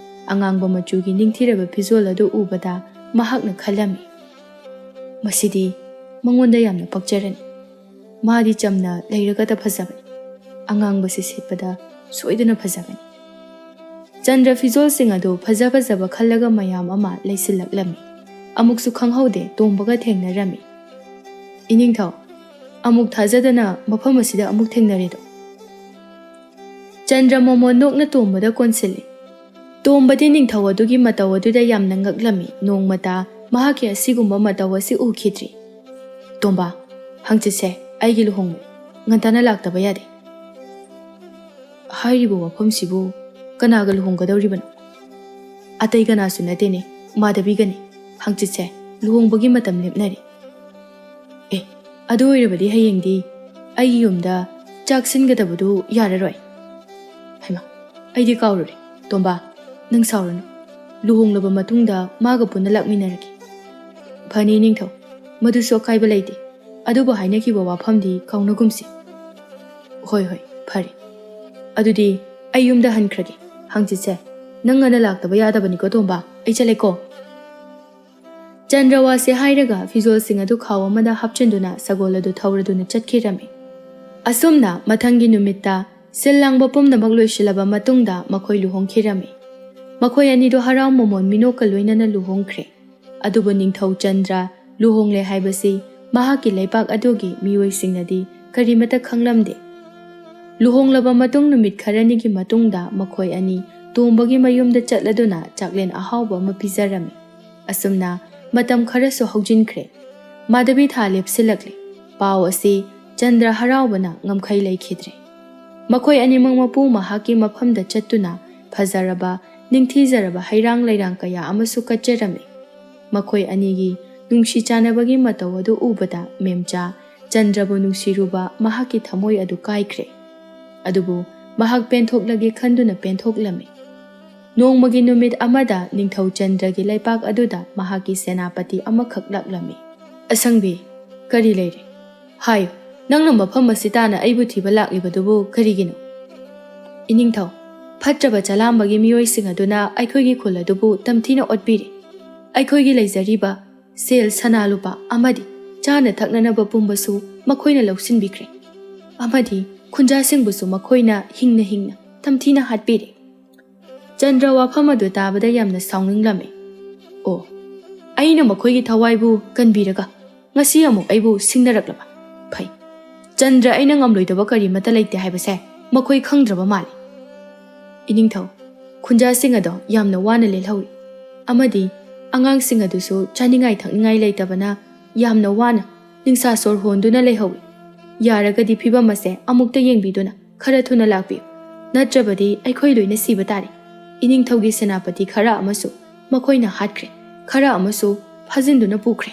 ꯑꯉꯥꯡꯕ ꯃꯆꯨꯒꯤ ꯅꯤꯡꯊꯤꯔꯕ ꯐꯤꯖꯣꯜ ꯑꯗꯨ ꯎꯕꯗ ꯃꯍꯥꯛꯅ ꯈꯜꯂꯝꯃꯤ, "ꯃꯁꯤꯗꯤ ꯃꯉꯣꯟꯗ ꯌꯥꯝꯅ ꯄꯛꯆꯔꯅꯤ꯫ ꯃꯥꯗꯤ ꯆꯝꯅ ꯂꯩꯔꯒꯇ ꯐꯖꯕꯅꯤ꯫ ꯑꯉꯥꯡꯕꯁꯤ ꯁꯦꯠꯄꯗ ꯁꯣꯏꯗꯅ ꯐꯖꯒꯅꯤ"꯫ ꯆꯟꯗ꯭ꯔ ꯐꯤꯖꯣꯜꯁꯤꯡ ꯑꯗꯨ ꯐꯖ ꯐꯖꯕ ꯈꯜꯂꯒ ꯃꯌꯥꯝ ꯑꯃ ꯂꯩꯁꯤꯜꯂꯛꯂꯝꯃꯤ꯫ ꯑꯃꯨꯛꯁꯨ ꯈꯪꯍꯧꯗꯦ, ꯇꯣꯝꯕꯒ ꯊꯦꯡꯅꯔꯝꯃꯤ꯫ "ꯏꯅꯤꯡꯊꯧ, ꯑꯃꯨꯛ ꯊꯥꯖꯗꯅ ꯃꯐꯝ ꯑꯁꯤꯗ ꯑꯃꯨꯛ ꯊꯦꯡꯅꯔꯦꯗꯣ"꯫ ꯆꯟꯗ꯭ꯔ ꯃꯣꯃꯣꯟ ꯅꯣꯛꯅ ꯇꯣꯝꯕꯗ ꯀꯣꯟꯁꯤꯜꯂꯤ꯫ ꯇꯣꯝꯕꯗꯤ ꯅꯤꯡꯊꯧ ꯑꯗꯨꯒꯤ ꯃꯇꯧ ꯑꯗꯨꯗ ꯌꯥꯝꯅ ꯉꯛꯂꯝꯃꯤ꯫ ꯅꯣꯡꯃꯇ ꯃꯍꯥꯛꯀꯤ ꯑꯁꯤꯒꯨꯝꯕ ꯃꯇꯧ ꯑꯁꯤ ꯎꯈꯤꯗ꯭ꯔꯤ꯫ "ꯇꯣꯝꯕ, ꯍꯪꯆꯤꯠꯁꯦ ꯑꯩꯒꯤ ꯂꯨꯍꯣꯡꯕꯅꯤ꯫ ꯉꯟꯇꯥꯅ ꯂꯥꯛꯇꯕ ꯌꯥꯗꯦ"꯫ "ꯍꯥꯏꯔꯤꯕ ꯋꯥꯐꯝꯁꯤꯕꯨ ꯀꯅꯥꯒ ꯂꯨꯍꯣꯡꯒꯗꯧꯔꯤꯕꯅꯣ?" "ꯑꯇꯩ ꯀꯅꯥꯁꯨ ꯅꯠꯇꯦꯅꯦ, ꯃꯥꯙꯕꯤꯒꯅꯤ꯫ ꯍꯪꯆꯤꯠꯁꯦ ꯂꯨꯍꯣꯡꯕꯒꯤ ꯃꯇꯝ ꯂꯦꯞꯅꯔꯦ"꯫ ꯑꯗꯨ ꯑꯣꯏꯔꯕꯗꯤ ꯍꯌꯦꯡꯗꯤ ꯑꯩꯒꯤ ꯌꯨꯝꯗ ꯆꯥꯛ ꯁꯤꯟꯒꯗꯕꯗꯨ ꯌꯥꯔꯔꯣꯏ꯫ ꯍꯩꯃꯥ, ꯑꯩꯗꯤ ꯀꯥꯎꯔꯨꯔꯦ꯫ ꯇꯣꯝꯕ, ꯅꯪ ꯁꯥꯎꯔꯅꯨ꯫ ꯂꯨꯍꯣꯡꯂꯕ ꯃꯇꯨꯡꯗ ꯃꯥꯒ ꯄꯨꯟꯅ ꯂꯥꯛꯃꯤꯟꯅꯔꯒꯦ꯫ ꯐꯅꯤ ꯏꯅꯤꯡꯊꯧ, ꯃꯗꯨꯁꯨ ꯑꯀꯥꯏꯕ ꯂꯩꯇꯦ꯫ ꯑꯗꯨꯕꯨ ꯍꯥꯏꯅꯈꯤꯕ ꯋꯥꯐꯝꯗꯤ ꯀꯥꯎꯅꯒꯨꯝꯁꯤ꯫ ꯍꯣꯏ ꯍꯣꯏ, ꯐꯔꯦ꯫ ꯑꯗꯨꯗꯤ ꯑꯩ ꯌꯨꯝꯗ ꯍꯟꯈ꯭ꯔꯒꯦ꯫ ꯍꯪꯆꯤꯠꯁꯦ ꯅꯪ ꯉꯟꯅ ꯂꯥꯛꯇꯕ ꯌꯥꯗꯕꯅꯤꯀꯣ ꯇꯣꯝꯕ꯫ ꯑꯩ ꯆꯠꯂꯦꯀꯣ꯫ ꯆꯟꯗ꯭ꯔ ꯋꯥꯁꯦ ꯍꯥꯏꯔꯒ ꯐꯤꯖꯣꯜꯁꯤꯡ ꯑꯗꯨ ꯈꯥꯎ ꯑꯃꯗ ꯍꯥꯞꯆꯤꯟꯗꯨꯅ ꯁꯒꯣꯜ ꯑꯗꯨ ꯊꯧꯔꯗꯨꯅ ꯆꯠꯈꯤꯔꯝꯃꯤ꯫ ꯑꯁꯨꯝꯅ ꯃꯊꯪꯒꯤ ꯅꯨꯃꯤꯠꯇ ꯁꯤꯜ ꯂꯥꯡꯕ ꯄꯨꯝꯅꯃꯛ ꯂꯣꯏꯁꯤꯜꯂꯕ ꯃꯇꯨꯡꯗ ꯃꯈꯣꯏ ꯂꯨꯍꯣꯡꯈꯤꯔꯝꯃꯤ꯫ ꯃꯈꯣꯏ ꯑꯅꯤꯗꯨ ꯍꯔꯥꯎ ꯃꯃꯣꯟ ꯃꯤꯅꯣꯛꯀ ꯂꯣꯏꯅꯅ ꯂꯨꯍꯣꯡꯈ꯭ꯔꯦ꯫ ꯑꯗꯨꯕꯨ ꯅꯤꯡꯊꯧ ꯆꯟꯗ꯭ꯔ ꯂꯨꯍꯣꯡꯂꯦ ꯍꯥꯏꯕꯁꯤ ꯃꯍꯥꯛꯀꯤ ꯂꯩꯕꯥꯛ ꯑꯗꯨꯒꯤ ꯃꯤꯑꯣꯏꯁꯤꯡꯅꯗꯤ ꯀꯔꯤꯃꯠꯇ ꯈꯪꯂꯝꯗꯦ꯫ ꯂꯨꯍꯣꯡꯂꯕ ꯃꯇꯨꯡ ꯅꯨꯃꯤꯠ ꯈꯔꯅꯤꯒꯤ ꯃꯇꯨꯡꯗ ꯃꯈꯣꯏ ꯑꯅꯤ ꯇꯣꯝꯕꯒꯤ ꯃꯌꯨꯝꯗ ꯆꯠꯂꯗꯨꯅ ꯆꯥꯛꯂꯦꯟ ꯑꯍꯥꯎꯕ ꯑꯃ ꯄꯤꯖꯔꯝꯃꯤ꯫ ꯑꯁꯨꯝꯅ ꯃꯇꯝ ꯈꯔꯁꯨ ꯍꯧꯖꯤꯟꯈ꯭ꯔꯦ꯫ ꯃꯥꯙꯕꯤ ꯊꯥ ꯂꯦꯞꯁꯤꯜꯂꯛꯂꯦ꯫ ꯄꯥꯎ ꯑꯁꯤ ꯆꯟꯗ꯭ꯔ ꯍꯔꯥꯎꯕꯅ ꯉꯝꯈꯩ ꯂꯩꯈꯤꯗ꯭ꯔꯦ꯫ ꯃꯈꯣꯏ ꯑꯅꯤꯃꯛ ꯃꯄꯨ ꯃꯍꯥꯛꯀꯤ ꯃꯐꯝꯗ ꯆꯠꯇꯨꯅ ꯐꯖꯔꯕ, ꯅꯤꯡꯊꯤꯖꯔꯕ ꯍꯩꯔꯥꯡ ꯂꯩꯔꯥꯡ ꯀꯌꯥ ꯑꯃꯁꯨ ꯀꯠꯆꯔꯝꯃꯤ꯫ ꯃꯈꯣꯏ ꯑꯅꯤꯒꯤ ꯅꯨꯡꯁꯤ ꯆꯥꯟꯅꯕꯒꯤ ꯃꯇꯧ ꯑꯗꯨ ꯎꯕꯗ ꯃꯦꯝꯆꯥ ꯆꯟꯗ꯭ꯔꯕꯨ ꯅꯨꯡꯁꯤꯔꯨꯕ ꯃꯍꯥꯛꯀꯤ ꯊꯃꯣꯏ ꯑꯗꯨ ꯀꯥꯏꯈ꯭ꯔꯦ꯫ ꯑꯗꯨꯕꯨ ꯃꯍꯥꯛ ꯄꯦꯟꯊꯣꯛꯂꯒꯦ ꯈꯟꯗꯨꯅ ꯄꯦꯟꯊꯣꯛꯂꯝꯃꯤ꯫ ꯅꯣꯡꯃꯒꯤ ꯅꯨꯃꯤꯠ ꯑꯃꯗ ꯅꯤꯡꯊꯧ ꯆꯟꯗ꯭ꯔꯒꯤ ꯂꯩꯄꯥꯛ ꯑꯗꯨꯗ ꯃꯍꯥꯛꯀꯤ ꯁꯦꯅꯥꯄꯇꯤ ꯑꯃꯈꯛ ꯂꯥꯛꯂꯝꯃꯤ꯫ "ꯑꯁꯪꯕꯤ, ꯀꯔꯤ ꯂꯩꯔꯦ? ꯍꯥꯏꯌꯨ, ꯅꯪꯅ ꯃꯐꯝ ꯑꯁꯤ ꯇꯥꯅ ꯑꯩꯕꯨ ꯊꯤꯕ ꯂꯥꯛꯂꯤꯕꯗꯨꯕꯨ ꯀꯔꯤꯒꯤꯅꯣ?" "ꯏꯅꯤꯡꯊꯧ, ꯐꯠꯇ꯭ꯔꯕ ꯆꯂꯥꯝꯕꯒꯤ ꯃꯤꯑꯣꯏꯁꯤꯡ ꯑꯗꯨꯅ ꯑꯩꯈꯣꯏꯒꯤ ꯈꯨꯜ ꯑꯗꯨꯕꯨ ꯇꯝꯊꯤꯅ ꯑꯣꯠꯄꯤꯔꯦ꯫ ꯑꯩꯈꯣꯏꯒꯤ ꯂꯩꯖꯔꯤꯕ ꯁꯦꯜ, ꯁꯅꯥ ꯂꯨꯄꯥ ꯑꯃꯗꯤ ꯆꯥꯅ ꯊꯛꯅꯅꯕ ꯄꯨꯝꯕꯁꯨ ꯃꯈꯣꯏꯅ ꯂꯧꯁꯤꯟꯕꯤꯈ꯭ꯔꯦ꯫ ꯑꯃꯗꯤ ꯈꯨꯟꯖꯥꯁꯤꯡꯕꯨꯁꯨ ꯃꯈꯣꯏꯅ ꯍꯤꯡꯅ ꯍꯤꯡꯅ ꯇꯝꯊꯤꯅ ꯍꯥꯠꯄꯤꯔꯦ꯫" ꯆꯟꯗ꯭ꯔ ꯋꯥꯐꯝ ꯑꯗꯨ ꯇꯥꯕꯗ ꯌꯥꯝꯅ ꯁꯥꯎꯅꯤꯡꯂꯝꯃꯤ꯫ "ꯑꯣ, ꯑꯩꯅ ꯃꯈꯣꯏꯒꯤ ꯊꯋꯥꯏꯕꯨ ꯀꯟꯕꯤꯔꯒ ꯉꯁꯤ ꯑꯃꯨꯛ ꯑꯩꯕꯨ ꯁꯤꯡꯅꯔꯛꯂꯕ? ꯐꯩ, ꯆꯟꯗ꯭ꯔ ꯑꯩꯅ ꯉꯝꯂꯣꯏꯗꯕ ꯀꯔꯤꯃꯠꯇ ꯂꯩꯇꯦ ꯍꯥꯏꯕꯁꯦ ꯃꯈꯣꯏ ꯈꯪꯗ꯭ꯔꯕ ꯃꯥꯜꯂꯤ꯫" "ꯏꯅꯤꯡꯊꯧ, ꯈꯨꯟꯖꯥꯁꯤꯡ ꯑꯗꯣ ꯌꯥꯝꯅ ꯋꯥꯅ ꯂꯦꯜꯍꯧꯏ, ꯑꯃꯗꯤ ꯑꯉꯥꯡꯁꯤꯡ ꯑꯗꯨꯁꯨ ꯆꯥꯅꯤꯡꯉꯥꯏ ꯊꯛꯅꯤꯡꯉꯥꯏ ꯂꯩꯇꯕꯅ ꯌꯥꯝꯅ ꯋꯥꯅ ꯅꯤꯡꯁꯥ ꯁꯣꯔ ꯍꯣꯟꯗꯨꯅ ꯂꯩꯍꯧꯏ꯫ ꯌꯥꯔꯒꯗꯤ ꯐꯤꯕꯝ ꯑꯁꯦ ꯑꯃꯨꯛꯇ ꯌꯦꯡꯕꯤꯗꯨꯅ ꯈꯔ ꯊꯨꯅ ꯂꯥꯛꯄꯤꯌꯨ, ꯅꯠꯇ꯭ꯔꯕꯗꯤ ꯑꯩꯈꯣꯏ ꯂꯣꯏꯅ ꯁꯤꯕ ꯇꯥꯔꯦ꯫ ꯏꯅꯤꯡꯊꯧꯒꯤ ꯁꯦꯅꯥꯄꯇꯤ ꯈꯔ ꯑꯃꯁꯨ ꯃꯈꯣꯏꯅ ꯍꯥꯠꯈ꯭ꯔꯦ, ꯈꯔ ꯑꯃꯁꯨ ꯐꯥꯖꯤꯟꯗꯨꯅ ꯄꯨꯈ꯭ꯔꯦ꯫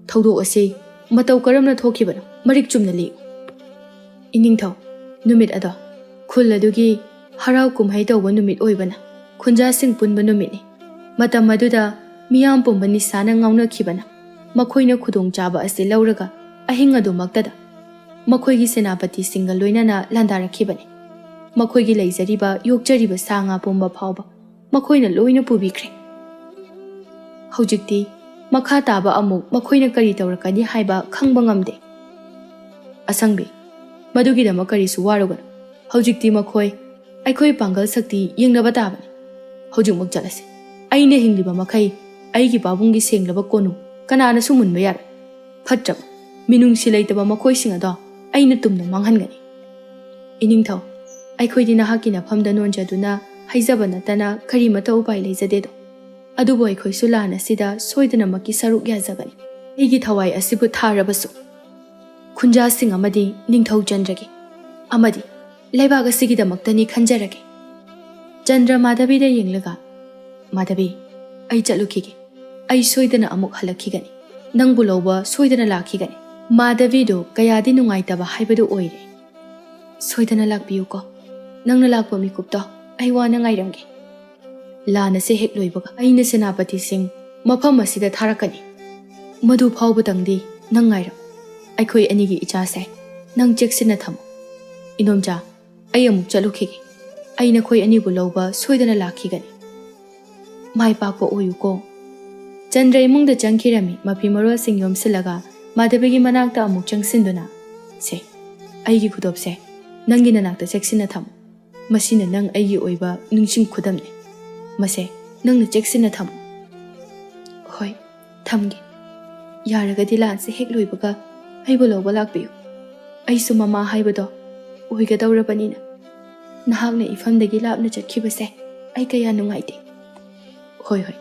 ꯊꯧꯗꯣꯛ ꯑꯁꯤ ꯃꯇꯧ ꯀꯔꯝꯅ ꯊꯣꯛꯈꯤꯕꯅꯣ? ꯃꯔꯤꯛ ꯆꯨꯝꯅ ꯂꯤꯌꯨ꯫ ꯏꯅꯤꯡꯊꯧ, ꯅꯨꯃꯤꯠ ꯑꯗꯣ ꯈꯨꯜ ꯑꯗꯨꯒꯤ ꯍꯔꯥꯎ ꯀꯨꯝꯍꯩ ꯇꯧꯕ ꯅꯨꯃꯤꯠ ꯑꯣꯏꯕꯅ ꯈꯨꯟꯖꯥꯁꯤꯡ ꯄꯨꯟꯕ ꯅꯨꯃꯤꯠꯅꯤ꯫ ꯃꯇꯝ ꯑꯗꯨꯗ ꯃꯤꯌꯥꯝ ꯄꯨꯝꯕ ꯅꯤꯁꯥꯅ ꯉꯥꯎꯅꯈꯤꯕꯅ ꯃꯈꯣꯏꯅ ꯈꯨꯗꯣꯡꯆꯥꯕ ꯑꯁꯤ ꯂꯧꯔꯒ ꯑꯍꯤꯡ ꯑꯗꯨꯃꯛꯇꯗ ꯃꯈꯣꯏꯒꯤ ꯁꯦꯅꯥꯄꯇꯤꯁꯤꯡꯒ ꯂꯣꯏꯅꯅ ꯂꯥꯟꯗꯥꯔꯛꯈꯤꯕꯅꯤ꯫ ꯃꯈꯣꯏꯒꯤ ꯂꯩꯖꯔꯤꯕ ꯌꯣꯛꯆꯔꯤꯕ ꯁꯥ ꯉꯥ ꯄꯨꯝꯕ ꯐꯥꯎꯕ ꯃꯈꯣꯏꯅ ꯂꯣꯏꯅ ꯄꯨꯕꯤꯈ꯭ꯔꯦ꯫ ꯍꯧꯖꯤꯛꯇꯤ ꯃꯈꯥ ꯇꯥꯕ ꯑꯃꯨꯛ ꯃꯈꯣꯏꯅ ꯀꯔꯤ ꯇꯧꯔꯛꯀꯅꯤ ꯍꯥꯏꯕ ꯈꯪꯕ ꯉꯝꯗꯦ꯫ ꯑꯁꯪꯕꯤ, ꯃꯗꯨꯒꯤꯗꯃꯛ ꯀꯔꯤꯁꯨ ꯋꯥꯔꯨꯒꯅꯨ꯫ ꯍꯧꯖꯤꯛꯇꯤ ꯃꯈꯣꯏ ꯑꯩꯈꯣꯏ ꯄꯥꯡꯒꯜ ꯁꯛꯇꯤ ꯌꯦꯡꯅꯕ ꯇꯥꯕꯅꯤ꯫ ꯍꯧꯖꯤꯛꯃꯛ ꯆꯠꯂꯁꯤ꯫ ꯑꯩꯅ ꯍꯤꯡꯂꯤꯕ ꯃꯈꯩ ꯑꯩꯒꯤ ꯄꯥꯕꯨꯡꯒꯤ ꯁꯦꯡꯂꯕ ꯀꯣꯅꯨꯡ ꯀꯅꯥꯅꯁꯨ ꯃꯨꯟꯕ ꯌꯥꯔꯣꯏ꯫ ꯐꯠꯇ꯭ꯔꯕ, ꯃꯤꯅꯨꯡꯁꯤ ꯂꯩꯇꯕ ꯃꯈꯣꯏꯁꯤꯡ ꯑꯗꯣ ꯑꯩꯅ ꯇꯨꯝꯅ ꯃꯥꯡꯍꯟꯒꯅꯤ꯫ ꯏꯅꯤꯡꯊꯧ, ꯑꯩꯈꯣꯏꯗꯤ ꯅꯍꯥꯛꯀꯤ ꯅꯐꯝꯗ ꯅꯣꯟꯖꯗꯨꯅ ꯍꯥꯏꯖꯕ ꯅꯠꯇꯅ ꯀꯔꯤꯃꯠꯇ ꯎꯄꯥꯏ ꯂꯩꯖꯗꯦꯗꯣ꯫ ꯑꯗꯨꯕꯨ ꯑꯩꯈꯣꯏꯁꯨ ꯂꯥꯟ ꯑꯁꯤꯗ ꯁꯣꯏꯗꯅꯃꯛꯀꯤ ꯁꯔꯨꯛ ꯌꯥꯖꯒꯅꯤ꯫ ꯑꯩꯒꯤ ꯊꯋꯥꯏ ꯑꯁꯤꯕꯨ ꯊꯥꯔꯕꯁꯨ, ꯈꯨꯟꯖꯥꯁꯤꯡ ꯑꯃꯗꯤ ꯅꯤꯡꯊꯧ ꯆꯟꯗ꯭ꯔꯒꯤ ꯑꯃꯗꯤ ꯂꯩꯕꯥꯛ ꯑꯁꯤꯒꯤꯗꯃꯛꯇꯅꯤ ꯈꯟꯖꯔꯒꯦ꯫ ꯆꯟꯗ꯭ꯔ ꯃꯥꯙꯕꯤꯗ ꯌꯦꯡꯂꯒ, "ꯃꯥꯙꯕꯤ, ꯑꯩ ꯆꯠꯂꯨꯈꯤꯒꯦ꯫ ꯑꯩ ꯁꯣꯏꯗꯅ ꯑꯃꯨꯛ ꯍꯜꯂꯛꯈꯤꯒꯅꯤ꯫ ꯅꯪꯕꯨ ꯂꯧꯕ ꯁꯣꯏꯗꯅ ꯂꯥꯛꯈꯤꯒꯅꯤ꯫" ꯃꯥꯙꯕꯤꯗꯨ ꯀꯌꯥꯗꯤ ꯅꯨꯡꯉꯥꯏꯇꯕ ꯍꯥꯏꯕꯗꯨ ꯑꯣꯏꯔꯦ꯫ "ꯁꯣꯏꯗꯅ ꯂꯥꯛꯄꯤꯌꯨꯀꯣ꯫ ꯅꯪꯅ ꯂꯥꯛꯄ ꯃꯤꯀꯨꯞꯇꯣ ꯑꯩ ꯋꯥꯅ ꯉꯥꯏꯔꯝꯒꯦ꯫ ꯂꯥꯟ ꯑꯁꯤ ꯍꯦꯛ ꯂꯣꯏꯕꯒ ꯑꯩꯅ ꯁꯦꯅꯥꯄꯇꯤꯁꯤꯡ ꯃꯐꯝ ꯑꯁꯤꯗ ꯊꯥꯔꯛꯀꯅꯤ꯫ ꯃꯗꯨ ꯐꯥꯎꯕꯗꯪꯗꯤ ꯅꯪ ꯉꯥꯏꯔꯝ꯫ ꯑꯩꯈꯣꯏ ꯑꯅꯤꯒꯤ ꯏꯆꯥꯁꯦ ꯅꯪ ꯆꯦꯛꯁꯤꯟꯅ ꯊꯝꯃꯨ꯫ ꯏꯅꯣꯝꯆꯥ, ꯑꯩ ꯑꯃꯨꯛ ꯆꯠꯂꯨꯈꯤꯒꯦ꯫ ꯑꯩ ꯅꯈꯣꯏ ꯑꯅꯤꯕꯨ ꯂꯧꯕ ꯁꯣꯏꯗꯅ ꯂꯥꯛꯈꯤꯒꯅꯤ꯫" "ꯃꯥꯏ ꯄꯥꯛꯄ ꯑꯣꯏꯌꯨꯀꯣ꯫" ꯆꯟꯗ꯭ꯔ ꯏꯃꯨꯡꯗ ꯆꯪꯈꯤꯔꯝꯃꯤ꯫ ꯃꯐꯤ ꯃꯔꯣꯜꯁꯤꯡ ꯌꯣꯝꯁꯤꯜꯂꯒ ꯃꯥꯙꯕꯤꯒꯤ ꯃꯅꯥꯛꯇ ꯑꯃꯨꯛ ꯆꯪꯁꯤꯟꯗꯨꯅ, "ꯁꯦ, ꯑꯩꯒꯤ ꯈꯨꯗꯣꯞꯁꯦ ꯅꯪꯒꯤ ꯅꯅꯥꯛꯇ ꯆꯦꯛꯁꯤꯟꯅ ꯊꯝꯃꯨ꯫ ꯃꯁꯤꯅ ꯅꯪ ꯑꯩꯒꯤ ꯑꯣꯏꯕ ꯅꯤꯡꯁꯤꯡ ꯈꯨꯗꯝꯅꯤ꯫ ꯃꯁꯦ ꯅꯪꯅ ꯆꯦꯛꯁꯤꯟꯅ ꯊꯝꯃꯨ꯫" "ꯍꯣꯏ, ꯊꯝꯒꯦ꯫ ꯌꯥꯔꯒꯗꯤ ꯂꯥꯟꯁꯦ ꯍꯦꯛ ꯂꯣꯏꯕꯒ ꯑꯩꯕꯨ ꯂꯧꯕ ꯂꯥꯛꯄꯤꯌꯨ꯫ ꯑꯩꯁꯨ ꯃꯃꯥ ꯍꯥꯏꯕꯗꯣ ꯑꯣꯏꯒꯗꯧꯔꯕꯅꯤꯅ꯫ ꯅꯍꯥꯛꯅ ꯏꯐꯝꯗꯒꯤ ꯂꯥꯞꯅ ꯆꯠꯈꯤꯕꯁꯦ ꯑꯩ ꯀꯌꯥ ꯅꯨꯡꯉꯥꯏꯇꯦ꯫" "ꯍꯣꯏ, ꯍꯣꯏ,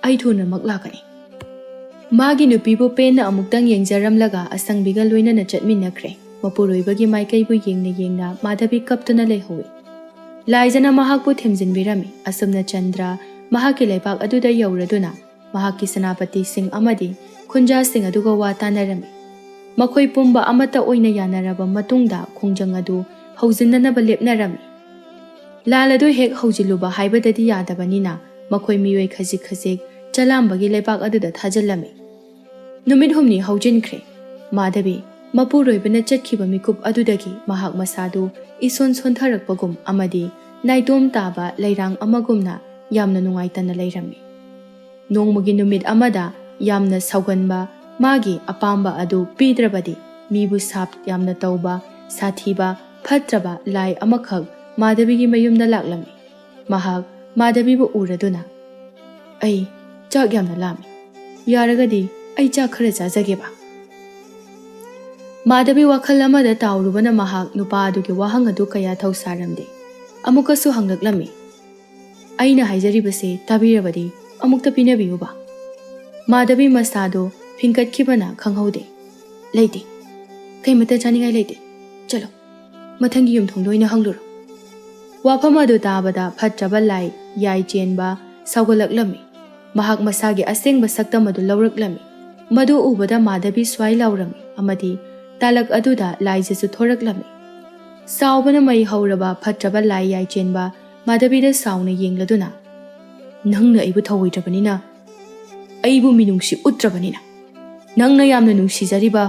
ꯑꯩ ꯊꯨꯅꯃꯛ ꯂꯥꯛꯀꯅꯤ꯫" ꯃꯥꯒꯤ ꯅꯨꯄꯤꯕꯨ ꯄꯦꯟꯅ ꯑꯃꯨꯛꯇꯪ ꯌꯦꯡꯖꯔꯝꯂꯒ ꯑꯁꯪꯕꯤꯒ ꯂꯣꯏꯅꯅ ꯆꯠꯃꯤꯟꯅꯈ꯭ꯔꯦ꯫ ꯃꯄꯨꯔꯣꯏꯕꯒꯤ ꯃꯥꯏꯀꯩꯕꯨ ꯌꯦꯡꯅ ꯌꯦꯡꯅ ꯃꯥꯙꯕꯤ ꯀꯞꯇꯨꯅ ꯂꯩꯍꯧꯏ꯫ ꯂꯥꯏꯖꯅ ꯃꯍꯥꯛꯄꯨ ꯊꯦꯝꯖꯤꯟꯕꯤꯔꯝꯃꯤ꯫ ꯑꯁꯨꯝꯅ ꯆꯟꯗ꯭ꯔ ꯃꯍꯥꯛꯀꯤ ꯂꯩꯕꯥꯛ ꯑꯗꯨꯗ ꯌꯧꯔꯗꯨꯅ ꯃꯍꯥꯛꯀꯤ ꯁꯦꯅꯥꯄꯇꯤꯁꯤꯡ ꯑꯃꯗꯤ ꯈꯨꯟꯖꯥꯁꯤꯡ ꯑꯗꯨꯒ ꯋꯥ ꯇꯥꯅꯔꯝꯃꯤ꯫ ꯃꯈꯣꯏ ꯄꯨꯝꯕ ꯑꯃꯠꯇ ꯑꯣꯏꯅ ꯌꯥꯅꯔꯕ ꯃꯇꯨꯡꯗ ꯈꯣꯡꯖꯪ ꯑꯗꯨ ꯍꯧꯖꯤꯟꯅꯅꯕ ꯂꯦꯞꯅꯔꯝꯃꯤ꯫ ꯂꯥꯜ ꯑꯗꯨ ꯍꯦꯛ ꯍꯧꯖꯤꯜꯂꯨꯕ ꯍꯥꯏꯕꯗꯗꯤ ꯌꯥꯗꯕꯅꯤꯅ ꯃꯈꯣꯏ ꯃꯤꯑꯣꯏ ꯈꯖꯤꯛ ꯈꯖꯤꯛ ꯆꯂꯥꯝꯕꯒꯤ ꯂꯩꯕꯥꯛ ꯑꯗꯨꯗ ꯊꯥꯖꯤꯜꯂꯝꯃꯤ꯫ ꯅꯨꯃꯤꯠ ꯍꯨꯝꯅꯤ ꯍꯧꯖꯤꯟꯈ꯭ꯔꯦ꯫ ꯃꯥꯙꯕꯤ ꯃꯄꯨꯔꯣꯏꯕꯅ ꯆꯠꯈꯤꯕ ꯃꯤꯀꯨꯞ ꯑꯗꯨꯗꯒꯤ ꯃꯍꯥꯛ ꯃꯁꯥꯗꯨ ꯏꯁꯣꯟ ꯁꯣꯟꯊꯔꯛꯄꯒꯨꯝ ꯑꯃꯗꯤ ꯅꯥꯏꯇꯣꯝ ꯇꯥꯕ ꯂꯩꯔꯥꯡ ꯑꯃꯒꯨꯝꯅ ꯌꯥꯝꯅ ꯅꯨꯡꯉꯥꯏꯇꯅ ꯂꯩꯔꯝꯃꯤ꯫ ꯅꯣꯡꯃꯒꯤ ꯅꯨꯃꯤꯠ ꯑꯃꯗ ꯌꯥꯝꯅ ꯁꯥꯎꯒꯟꯕ, ꯃꯥꯒꯤ ꯑꯄꯥꯝꯕ ꯑꯗꯨ ꯄꯤꯗ꯭ꯔꯕꯗꯤ ꯃꯤꯕꯨ ꯁꯥꯞ ꯌꯥꯝꯅ ꯇꯧꯕ, ꯁꯥꯊꯤꯕ, ꯐꯠꯇ꯭ꯔꯕ ꯂꯥꯏ ꯑꯃꯈꯛ ꯃꯥꯙꯕꯤꯒꯤ ꯃꯌꯨꯝꯗ ꯂꯥꯛꯂꯝꯃꯤ꯫ ꯃꯍꯥꯛ ꯃꯥꯙꯕꯤꯕꯨ ꯎꯔꯗꯨꯅ, "ꯑꯩ ꯆꯥꯛ ꯌꯥꯝꯅ ꯂꯥꯝꯃꯤ꯫ ꯌꯥꯔꯒꯗꯤ ꯑꯩ ꯆꯥꯛ ꯈꯔ ꯆꯥꯖꯒꯦꯕ?" ꯃꯥꯙꯕꯤ ꯋꯥꯈꯜ ꯑꯃꯗ ꯇꯥꯎꯔꯨꯕꯅ ꯃꯍꯥꯛ ꯅꯨꯄꯥ ꯑꯗꯨꯒꯤ ꯋꯥꯍꯪ ꯑꯗꯨ ꯀꯌꯥ ꯊꯧꯁꯥꯔꯝꯗꯦ꯫ ꯑꯃꯨꯛꯀꯁꯨ ꯍꯪꯂꯛꯂꯝꯃꯤ, "ꯑꯩꯅ ꯍꯥꯏꯖꯔꯤꯕꯁꯦ ꯇꯥꯕꯤꯔꯕꯗꯤ ꯑꯃꯨꯛꯇ ꯄꯤꯅꯕꯤꯌꯨꯕ?" ꯃꯥꯙꯕꯤ ꯃꯁꯥꯗꯨ ꯐꯤꯡꯀꯠꯈꯤꯕꯅ ꯈꯪꯍꯧꯗꯦ꯫ "ꯂꯩꯇꯦ꯫ ꯀꯩꯃꯇ ꯆꯥꯅꯤꯡꯉꯥꯏ ꯂꯩꯇꯦ꯫ ꯆꯠꯂꯣ꯫ ꯃꯊꯪꯒꯤ ꯌꯨꯝꯊꯣꯡꯗ ꯑꯣꯏꯅ ꯍꯪꯂꯨꯔꯣ꯫" ꯋꯥꯐꯝ ꯑꯗꯨ ꯇꯥꯕꯗ ꯐꯠꯇ꯭ꯔꯕ ꯂꯥꯏ ꯌꯥꯏ ꯆꯦꯟꯕ ꯁꯥꯎꯒꯠꯂꯛꯂꯝꯃꯤ꯫ ꯃꯍꯥꯛ ꯃꯁꯥꯒꯤ ꯑꯁꯦꯡꯕ ꯁꯛꯇꯝ ꯑꯗꯨ ꯂꯧꯔꯛꯂꯝꯃꯤ꯫ ꯃꯗꯨ ꯎꯕꯗ ꯃꯥꯙꯕꯤ ꯁ꯭ꯋꯥꯏ ꯂꯥꯎꯔꯝꯃꯤ ꯑꯃꯗꯤ ꯇꯥꯂꯛ ꯑꯗꯨꯗ ꯂꯥꯏꯖꯁꯨ ꯊꯣꯔꯛꯂꯝꯃꯤ꯫ ꯁꯥꯎꯕꯅ ꯃꯩ ꯍꯧꯔꯕ ꯐꯠꯇ꯭ꯔꯕ ꯂꯥꯏ ꯌꯥꯏ ꯆꯦꯟꯕ ꯃꯥꯙꯕꯤꯗ ꯁꯥꯎꯅ ꯌꯦꯡꯂꯗꯨꯅ, "ꯅꯪꯅ ꯑꯩꯕꯨ ꯊꯧꯑꯣꯏꯗ꯭ꯔꯕꯅꯤꯅ, ꯑꯩꯕꯨ ꯃꯤꯅꯨꯡꯁꯤ ꯎꯠꯇ꯭ꯔꯕꯅꯤꯅ, ꯅꯪꯅ ꯌꯥꯝꯅ ꯅꯨꯡꯁꯤꯖꯔꯤꯕ,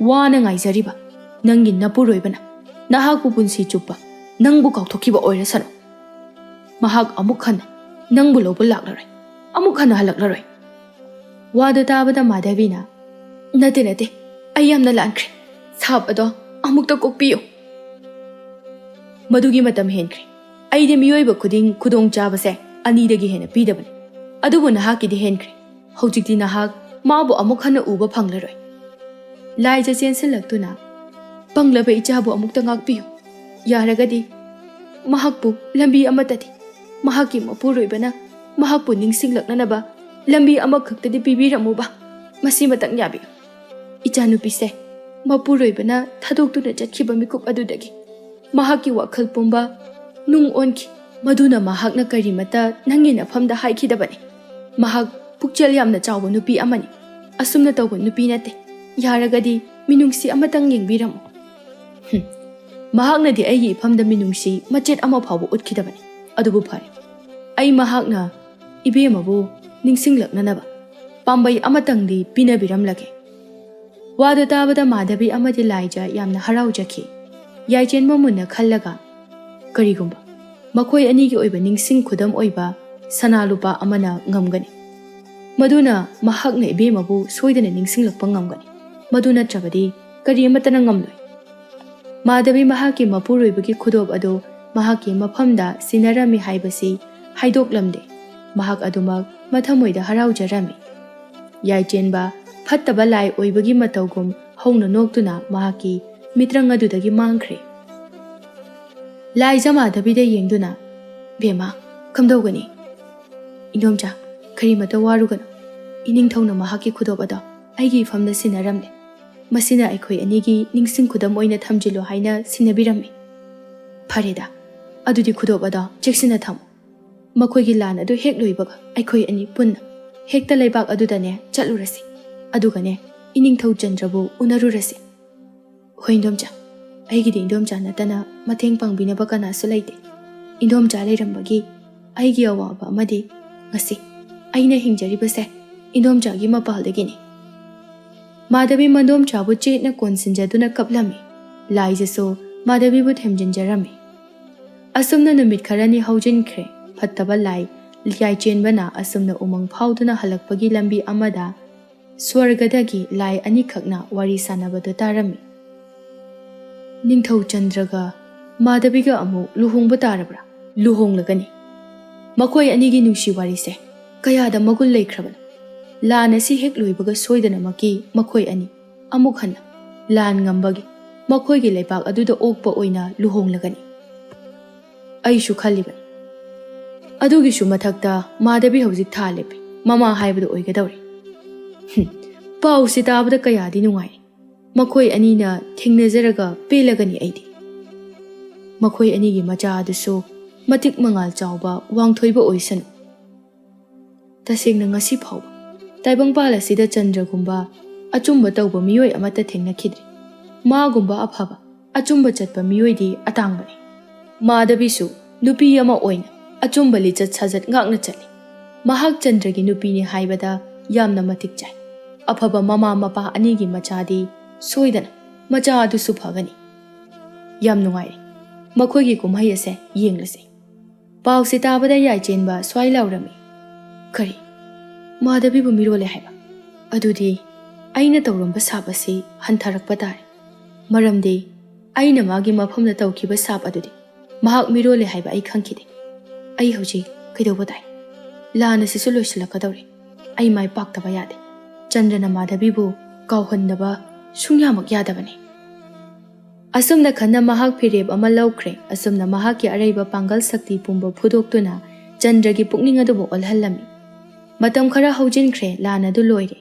ꯋꯥꯅ ꯉꯥꯏꯖꯔꯤꯕ ꯅꯪꯒꯤ ꯅꯄꯨꯔꯣꯏꯕꯅ ꯅꯍꯥꯛꯄꯨ ꯄꯨꯟꯁꯤ ꯆꯨꯞꯄ ꯅꯪꯕꯨ ꯀꯥꯎꯊꯣꯛꯈꯤꯕ ꯑꯣꯏꯔꯁꯅꯨ꯫ ꯃꯍꯥꯛ ꯑꯃꯨꯛ ꯍꯟꯅ ꯅꯪꯕꯨ ꯂꯧꯕ ꯂꯥꯛꯂꯔꯣꯏ꯫ ꯑꯃꯨꯛ ꯍꯟꯅ ꯍꯜꯂꯛꯂꯔꯣꯏ꯫" ꯋꯥꯗꯨ ꯇꯥꯕꯗ ꯃꯥꯙꯕꯤꯅ, "ꯅꯠꯇꯦ, ꯅꯠꯇꯦ, ꯑꯩ ꯌꯥꯝꯅ ꯂꯥꯟꯈ꯭ꯔꯦ꯫ ꯁꯥꯞ ꯑꯗꯣ ꯑꯃꯨꯛꯇ ꯀꯣꯛꯄꯤꯌꯨ꯫ ꯃꯗꯨꯒꯤ ꯃꯇꯝ ꯍꯦꯟꯈ꯭ꯔꯦ꯫ ꯑꯩꯗꯤ ꯃꯤꯑꯣꯏꯕ ꯈꯨꯗꯤꯡ ꯈꯨꯗꯣꯡꯆꯥꯕꯁꯦ ꯑꯅꯤꯗꯒꯤ ꯍꯦꯟꯅ ꯄꯤꯗꯕꯅꯤ꯫ ꯑꯗꯨꯕꯨ ꯅꯍꯥꯛꯀꯤꯗꯤ ꯍꯦꯟꯈ꯭ꯔꯦ꯫ ꯍꯧꯖꯤꯛꯇꯤ ꯅꯍꯥꯛ ꯃꯥꯕꯨ ꯑꯃꯨꯛ ꯍꯟꯅ ꯎꯕ ꯐꯪꯂꯔꯣꯏ꯫" ꯂꯥꯏꯖ ꯆꯦꯟꯁꯤꯜꯂꯛꯇꯨꯅ, "ꯄꯪꯂꯕ ꯏꯆꯥꯕꯨ ꯑꯃꯨꯛꯇ ꯉꯥꯛꯄꯤꯌꯨ꯫ ꯌꯥꯔꯒꯗꯤ ꯃꯍꯥꯛꯄꯨ ꯂꯝꯕꯤ ꯑꯃꯠꯇꯗꯤ, ꯃꯍꯥꯛꯀꯤ ꯃꯄꯨꯔꯣꯏꯕꯅ ꯃꯍꯥꯛꯄꯨ ꯅꯤꯡꯁꯤꯡꯂꯛꯅꯅꯕ ꯂꯝꯕꯤ ꯑꯃꯈꯛꯇꯗꯤ ꯄꯤꯕꯤꯔꯝꯃꯨꯕ꯫ ꯃꯁꯤꯃꯇꯪ ꯌꯥꯕꯤꯌꯨ꯫ ꯏꯆꯥꯅꯨꯄꯤꯁꯦ ꯃꯄꯨꯔꯣꯏꯕꯅ ꯊꯥꯗꯣꯛꯇꯨꯅ ꯆꯠꯈꯤꯕ ꯃꯤꯀꯨꯞ ꯑꯗꯨꯗꯒꯤ ꯃꯍꯥꯛꯀꯤ ꯋꯥꯈꯜ ꯄꯨꯝꯕ ꯅꯨꯡ ꯑꯣꯟꯈꯤ꯫ ꯃꯗꯨꯅ ꯃꯍꯥꯛꯅ ꯀꯔꯤꯃꯠꯇ ꯅꯪꯒꯤ ꯅꯐꯝꯗ ꯍꯥꯏꯈꯤꯗꯕꯅꯤ꯫ ꯃꯍꯥꯛ ꯄꯨꯛꯆꯦꯜ ꯌꯥꯝꯅ ꯆꯥꯎꯕ ꯅꯨꯄꯤ ꯑꯃꯅꯤ꯫ ꯑꯁꯨꯝꯅ ꯇꯧꯕ ꯅꯨꯄꯤ ꯅꯠꯇꯦ꯫ ꯌꯥꯔꯒꯗꯤ ꯃꯤꯅꯨꯡꯁꯤ ꯑꯃꯇꯪ ꯌꯦꯡꯕꯤꯔꯝꯃꯨ꯫ ꯍꯨꯝ, ꯃꯍꯥꯛꯅꯗꯤ ꯑꯩꯒꯤ ꯏꯐꯝꯗ ꯃꯤꯅꯨꯡꯁꯤ ꯃꯆꯦꯠ ꯑꯃ ꯐꯥꯎꯕ ꯎꯠꯈꯤꯗꯕꯅꯤ꯫ ꯑꯗꯨꯕꯨ ꯐꯔꯦ, ꯑꯩ ꯃꯍꯥꯛꯅ ꯏꯕꯦꯝꯃꯕꯨ ꯅꯤꯡꯁꯤꯡꯂꯛꯅꯅꯕ ꯄꯥꯝꯕꯩ ꯑꯃꯇꯪꯗꯤ ꯄꯤꯅꯕꯤꯔꯝꯂꯒꯦ꯫ ꯋꯥꯗꯨ ꯇꯥꯕꯗ ꯃꯥꯙꯕꯤ ꯑꯃꯗꯤ ꯂꯥꯏꯖ ꯌꯥꯝꯅ ꯍꯔꯥꯎꯖꯈꯤ꯫ ꯌꯥꯏꯆꯦꯟꯕ ꯃꯨꯟꯅ ꯈꯜꯂꯒ, "ꯀꯔꯤꯒꯨꯝꯕ ꯃꯈꯣꯏ ꯑꯅꯤꯒꯤ ꯑꯣꯏꯕ ꯅꯤꯡꯁꯤꯡ ꯈꯨꯗꯝ ꯑꯣꯏꯕ ꯁꯅꯥ ꯂꯨꯄꯥ ꯑꯃꯅ ꯉꯝꯒꯅꯤ꯫ ꯃꯗꯨꯅ ꯃꯍꯥꯛꯅ ꯏꯕꯦꯝꯃꯕꯨ ꯁꯣꯏꯗꯅ ꯅꯤꯡꯁꯤꯡꯂꯛꯄ ꯉꯝꯒꯅꯤ꯫ ꯃꯗꯨ ꯅꯠꯇ꯭ꯔꯕꯗꯤ ꯀꯔꯤ ꯑꯃꯠꯇꯅ ꯉꯝꯂꯣꯏ꯫" ꯃꯥꯙꯕꯤ ꯃꯍꯥꯛꯀꯤ ꯃꯄꯨꯔꯣꯏꯕꯒꯤ ꯈꯨꯗꯣꯞ ꯑꯗꯨ ꯃꯍꯥꯛꯀꯤ ꯃꯐꯝꯗ ꯁꯤꯟꯅꯔꯝꯃꯤ ꯍꯥꯏꯕꯁꯤ ꯍꯥꯏꯗꯣꯛꯂꯝꯗꯦ꯫ ꯃꯍꯥꯛ ꯑꯗꯨꯃꯛ ꯃꯊꯃꯣꯏꯗ ꯍꯔꯥꯎꯖꯔꯝꯃꯤ꯫ ꯌꯥꯏꯆꯦꯟꯕ ꯐꯠꯇꯕ ꯂꯥꯏ ꯑꯣꯏꯕꯒꯤ ꯃꯇꯧꯒꯨꯝ ꯍꯧꯅ ꯅꯣꯛꯇꯨꯅ ꯃꯍꯥꯛꯀꯤ ꯃꯤꯇ꯭ꯔꯪ ꯑꯗꯨꯗꯒꯤ ꯃꯥꯡꯈ꯭ꯔꯦ꯫ ꯂꯥꯏꯖ ꯃꯥꯙꯕꯤꯗ ꯌꯦꯡꯗꯨꯅ, "ꯕꯦꯝꯃ, ꯀꯝꯗꯧꯒꯅꯤ?" "ꯏꯟꯗꯣꯝꯆꯥ, ꯀꯔꯤꯃꯇ ꯋꯥꯔꯨꯒꯅꯨ꯫ ꯏꯅꯤꯡꯊꯧꯅ ꯃꯍꯥꯛꯀꯤ ꯈꯨꯗꯣꯞ ꯑꯗꯣ ꯑꯩꯒꯤ ꯏꯐꯝꯗ ꯁꯤꯟꯅꯔꯝꯂꯦ꯫ ꯃꯁꯤꯅ ꯑꯩꯈꯣꯏ ꯑꯅꯤꯒꯤ ꯅꯤꯡꯁꯤꯡ ꯈꯨꯗꯝ ꯑꯣꯏꯅ ꯊꯝꯖꯤꯜꯂꯨ ꯍꯥꯏꯅ ꯁꯤꯟꯅꯕꯤꯔꯝꯃꯤ꯫ ꯐꯔꯦꯗ, ꯑꯗꯨꯗꯤ ꯈꯨꯗꯣꯞ ꯑꯗꯣ ꯆꯦꯛꯁꯤꯟꯅ ꯊꯝꯃꯨ꯫ ꯃꯈꯣꯏꯒꯤ ꯂꯥꯟ ꯑꯗꯨ ꯍꯦꯛ ꯂꯣꯏꯕꯒ ꯑꯩꯈꯣꯏ ꯑꯅꯤ ꯄꯨꯟꯅ ꯍꯦꯛꯇ ꯂꯩꯕꯥꯛ ꯑꯗꯨꯗꯅꯦ ꯆꯠꯂꯨꯔꯁꯤ꯫ ꯑꯗꯨꯒꯅꯦ ꯏꯅꯤꯡꯊꯧ ꯆꯟꯗ꯭ꯔꯕꯨ ꯎꯅꯔꯨꯔꯁꯤ꯫" "ꯍꯣꯏ ꯏꯟꯗꯣꯝꯆꯥ, ꯑꯩꯒꯤꯗꯤ ꯏꯟꯗꯣꯝꯆꯥ ꯅꯠꯇꯅ ꯃꯇꯦꯡ ꯄꯥꯡꯕꯤꯅꯕ ꯀꯅꯥꯁꯨ ꯂꯩꯇꯦ꯫ ꯏꯟꯗꯣꯝꯆꯥ ꯂꯩꯔꯝꯕꯒꯤ ꯑꯩꯒꯤ ꯑꯋꯥꯕ ꯑꯃꯗꯤ ꯉꯁꯤ ꯑꯩꯅ ꯍꯤꯡꯖꯔꯤꯕꯁꯦ ꯏꯟꯗꯣꯝꯆꯥꯒꯤ ꯃꯄꯥꯜꯗꯒꯤꯅꯤ꯫" ꯃꯥꯙꯕꯤ ꯃꯟꯗꯣꯝꯆꯥꯕꯨ ꯆꯦꯠꯅ ꯀꯣꯟꯁꯤꯟꯖꯗꯨꯅ ꯀꯞꯂꯝꯃꯤ꯫ ꯂꯥꯏꯖꯁꯨ ꯃꯥꯙꯕꯤꯕꯨ ꯊꯦꯝꯖꯤꯟꯖꯔꯝꯃꯤ꯫ ꯑꯁꯨꯝꯅ ꯅꯨꯃꯤꯠ ꯈꯔꯅꯤ ꯍꯧꯖꯤꯟꯈ꯭ꯔꯦ꯫ ꯐꯠꯇꯕ ꯂꯥꯏ ꯌꯥꯏꯆꯦꯟꯕꯅ ꯑꯁꯨꯝꯅ ꯎꯃꯪ ꯐꯥꯎꯗꯨꯅ ꯍꯜꯂꯛꯄꯒꯤ ꯂꯝꯕꯤ ꯑꯃꯗ ꯁ꯭ꯋꯔꯒꯗꯒꯤ ꯂꯥꯏ ꯑꯅꯤꯈꯛꯅ ꯋꯥꯔꯤ ꯁꯥꯟꯅꯕꯗꯨ ꯇꯥꯔꯝꯃꯤ꯫ "ꯅꯤꯡꯊꯧ ꯆꯟꯗ꯭ꯔꯒ ꯃꯥꯙꯕꯤꯒ ꯑꯃꯨꯛ ꯂꯨꯍꯣꯡꯕ ꯇꯥꯔꯕ꯭ꯔꯥ?" "ꯂꯨꯍꯣꯡꯂꯒꯅꯤ꯫ ꯃꯈꯣꯏ ꯑꯅꯤꯒꯤ ꯅꯨꯡꯁꯤ ꯋꯥꯔꯤꯁꯦ ꯀꯌꯥꯗ ꯃꯒꯨꯟ ꯂꯩꯈ꯭ꯔꯕꯅꯣ꯫ ꯂꯥꯟ ꯑꯁꯤ ꯍꯦꯛ ꯂꯣꯏꯕꯒ ꯁꯣꯏꯗꯅꯃꯛꯀꯤ ꯃꯈꯣꯏ ꯑꯅꯤ ꯑꯃꯨꯛ ꯍꯟꯅ ꯂꯥꯟ ꯉꯝꯕꯒꯤ ꯃꯈꯣꯏꯒꯤ ꯂꯩꯕꯥꯛ ꯑꯗꯨꯗ ꯑꯣꯛꯄ ꯑꯣꯏꯅ ꯂꯨꯍꯣꯡꯂꯒꯅꯤ꯫" "ꯑꯩꯁꯨ ꯈꯜꯂꯤꯕꯅꯤ꯫ ꯑꯗꯨꯒꯤꯁꯨ ꯃꯊꯛꯇ ꯃꯥꯙꯕꯤ ꯍꯧꯖꯤꯛ ꯊꯥ ꯂꯦꯞꯄꯤ꯫ ꯃꯃꯥ ꯍꯥꯏꯕꯗꯨ ꯑꯣꯏꯒꯗꯧꯔꯤ꯫ ꯍꯨꯝ, ꯄꯥꯎꯁꯤ ꯇꯥꯕꯗ ꯀꯌꯥꯗꯤ ꯅꯨꯡꯉꯥꯏ꯫ ꯃꯈꯣꯏ ꯑꯅꯤꯅ ꯊꯦꯡꯅꯖꯔꯒ ꯄꯦꯜꯂꯒꯅꯤ ꯑꯩꯗꯤ꯫ ꯃꯈꯣꯏ ꯑꯅꯤꯒꯤ ꯃꯆꯥ ꯑꯗꯨꯁꯨ ꯃꯇꯤꯛ ꯃꯉꯥꯜ ꯆꯥꯎꯕ ꯋꯥꯡꯊꯣꯏꯕ ꯑꯣꯏꯁꯅꯨ꯫" ꯇꯁꯦꯡꯅ ꯉꯁꯤ ꯐꯥꯎꯕ ꯇꯥꯏꯕꯪꯄꯥꯜ ꯑꯁꯤꯗ ꯆꯟꯗ꯭ꯔꯒꯨꯝꯕ ꯑꯆꯨꯝꯕ ꯇꯧꯕ ꯃꯤꯑꯣꯏ ꯑꯃꯠꯇ ꯊꯦꯡꯅꯈꯤꯗ꯭ꯔꯤ꯫ ꯃꯥꯒꯨꯝꯕ ꯑꯐꯕ, ꯑꯆꯨꯝꯕ ꯆꯠꯄ ꯃꯤꯑꯣꯏꯗꯤ ꯑꯇꯥꯡꯕꯅꯤ꯫ ꯃꯥꯙꯕꯤꯁꯨ ꯅꯨꯄꯤ ꯑꯃ ꯑꯣꯏꯅ ꯑꯆꯨꯝꯕ ꯂꯤꯆꯠ ꯁꯥꯖꯠ ꯉꯥꯛꯅ ꯆꯠꯂꯤ꯫ ꯃꯍꯥꯛ ꯆꯟꯗ꯭ꯔꯒꯤ ꯅꯨꯄꯤꯅꯤ ꯍꯥꯏꯕꯗ ꯌꯥꯝꯅ ꯃꯇꯤꯛ ꯆꯥꯏ꯫ ꯑꯐꯕ ꯃꯃꯥ ꯃꯄꯥ ꯑꯅꯤꯒꯤ ꯃꯆꯥꯗꯤ ꯁꯣꯏꯗꯅ ꯃꯆꯥ ꯑꯗꯨꯁꯨ ꯐꯒꯅꯤ꯫ ꯌꯥꯝ ꯅꯨꯡꯉꯥꯏꯔꯦ꯫ ꯃꯈꯣꯏꯒꯤ ꯀꯨꯝꯍꯩ ꯑꯁꯦ ꯌꯦꯡꯂꯁꯤ꯫ ꯄꯥꯎꯁꯤ ꯇꯥꯕꯗ ꯌꯥꯏꯆꯦꯟꯕ ꯁ꯭ꯋꯥꯏ ꯂꯥꯎꯔꯝꯃꯤ꯫ ꯀꯔꯤ? ꯃꯥꯙꯕꯤꯕꯨ ꯃꯤꯔꯣꯜꯂꯦ ꯍꯥꯏꯕ? ꯑꯗꯨꯗꯤ ꯑꯩꯅ ꯇꯧꯔꯝꯕ ꯁꯥꯞ ꯑꯁꯤ ꯍꯟꯊꯔꯛꯄ ꯇꯥꯔꯦ꯫ ꯃꯔꯝꯗꯤ ꯑꯩꯅ ꯃꯥꯒꯤ ꯃꯐꯝꯗ ꯇꯧꯈꯤꯕ ꯁꯥꯞ ꯑꯗꯨꯗꯤ ꯃꯍꯥꯛ ꯃꯤꯔꯣꯜꯂꯦ ꯍꯥꯏꯕ ꯑꯩ ꯈꯪꯈꯤꯗꯦ꯫ ꯑꯩ ꯍꯧꯖꯤꯛ ꯀꯩꯗꯧꯕ ꯇꯥꯏ? ꯂꯥꯟ ꯑꯁꯤꯁꯨ ꯂꯣꯏꯁꯤꯜꯂꯛꯀꯗꯧꯔꯦ꯫ ꯑꯩ ꯃꯥꯏ ꯄꯥꯛꯇꯕ ꯌꯥꯗꯦ꯫ ꯆꯟꯗ꯭ꯔꯅ ꯃꯥꯙꯕꯤꯕꯨ ꯀꯥꯎꯍꯟꯗꯕ ꯁꯨꯡꯌꯥꯃꯛ ꯌꯥꯗꯕꯅꯤ꯫ ꯑꯁꯨꯝꯅ ꯈꯟꯅ ꯃꯍꯥꯛ ꯐꯤꯔꯦꯞ ꯑꯃ ꯂꯧꯈ꯭ꯔꯦ꯫ ꯑꯁꯨꯝꯅ ꯃꯍꯥꯛꯀꯤ ꯑꯔꯩꯕ ꯄꯥꯡꯒꯜ ꯁꯛꯇꯤ ꯄꯨꯝꯕ ꯐꯨꯗꯣꯛꯇꯨꯅ ꯆꯟꯗ꯭ꯔꯒꯤ ꯄꯨꯛꯅꯤꯡ ꯑꯗꯨꯕꯨ ꯑꯣꯜꯍꯜꯂꯝꯃꯤ꯫ ꯃꯇꯝ ꯈꯔ ꯍꯧꯖꯤꯟꯈ꯭ꯔꯦ, ꯂꯥꯟ ꯑꯗꯨ ꯂꯣꯏꯔꯦ꯫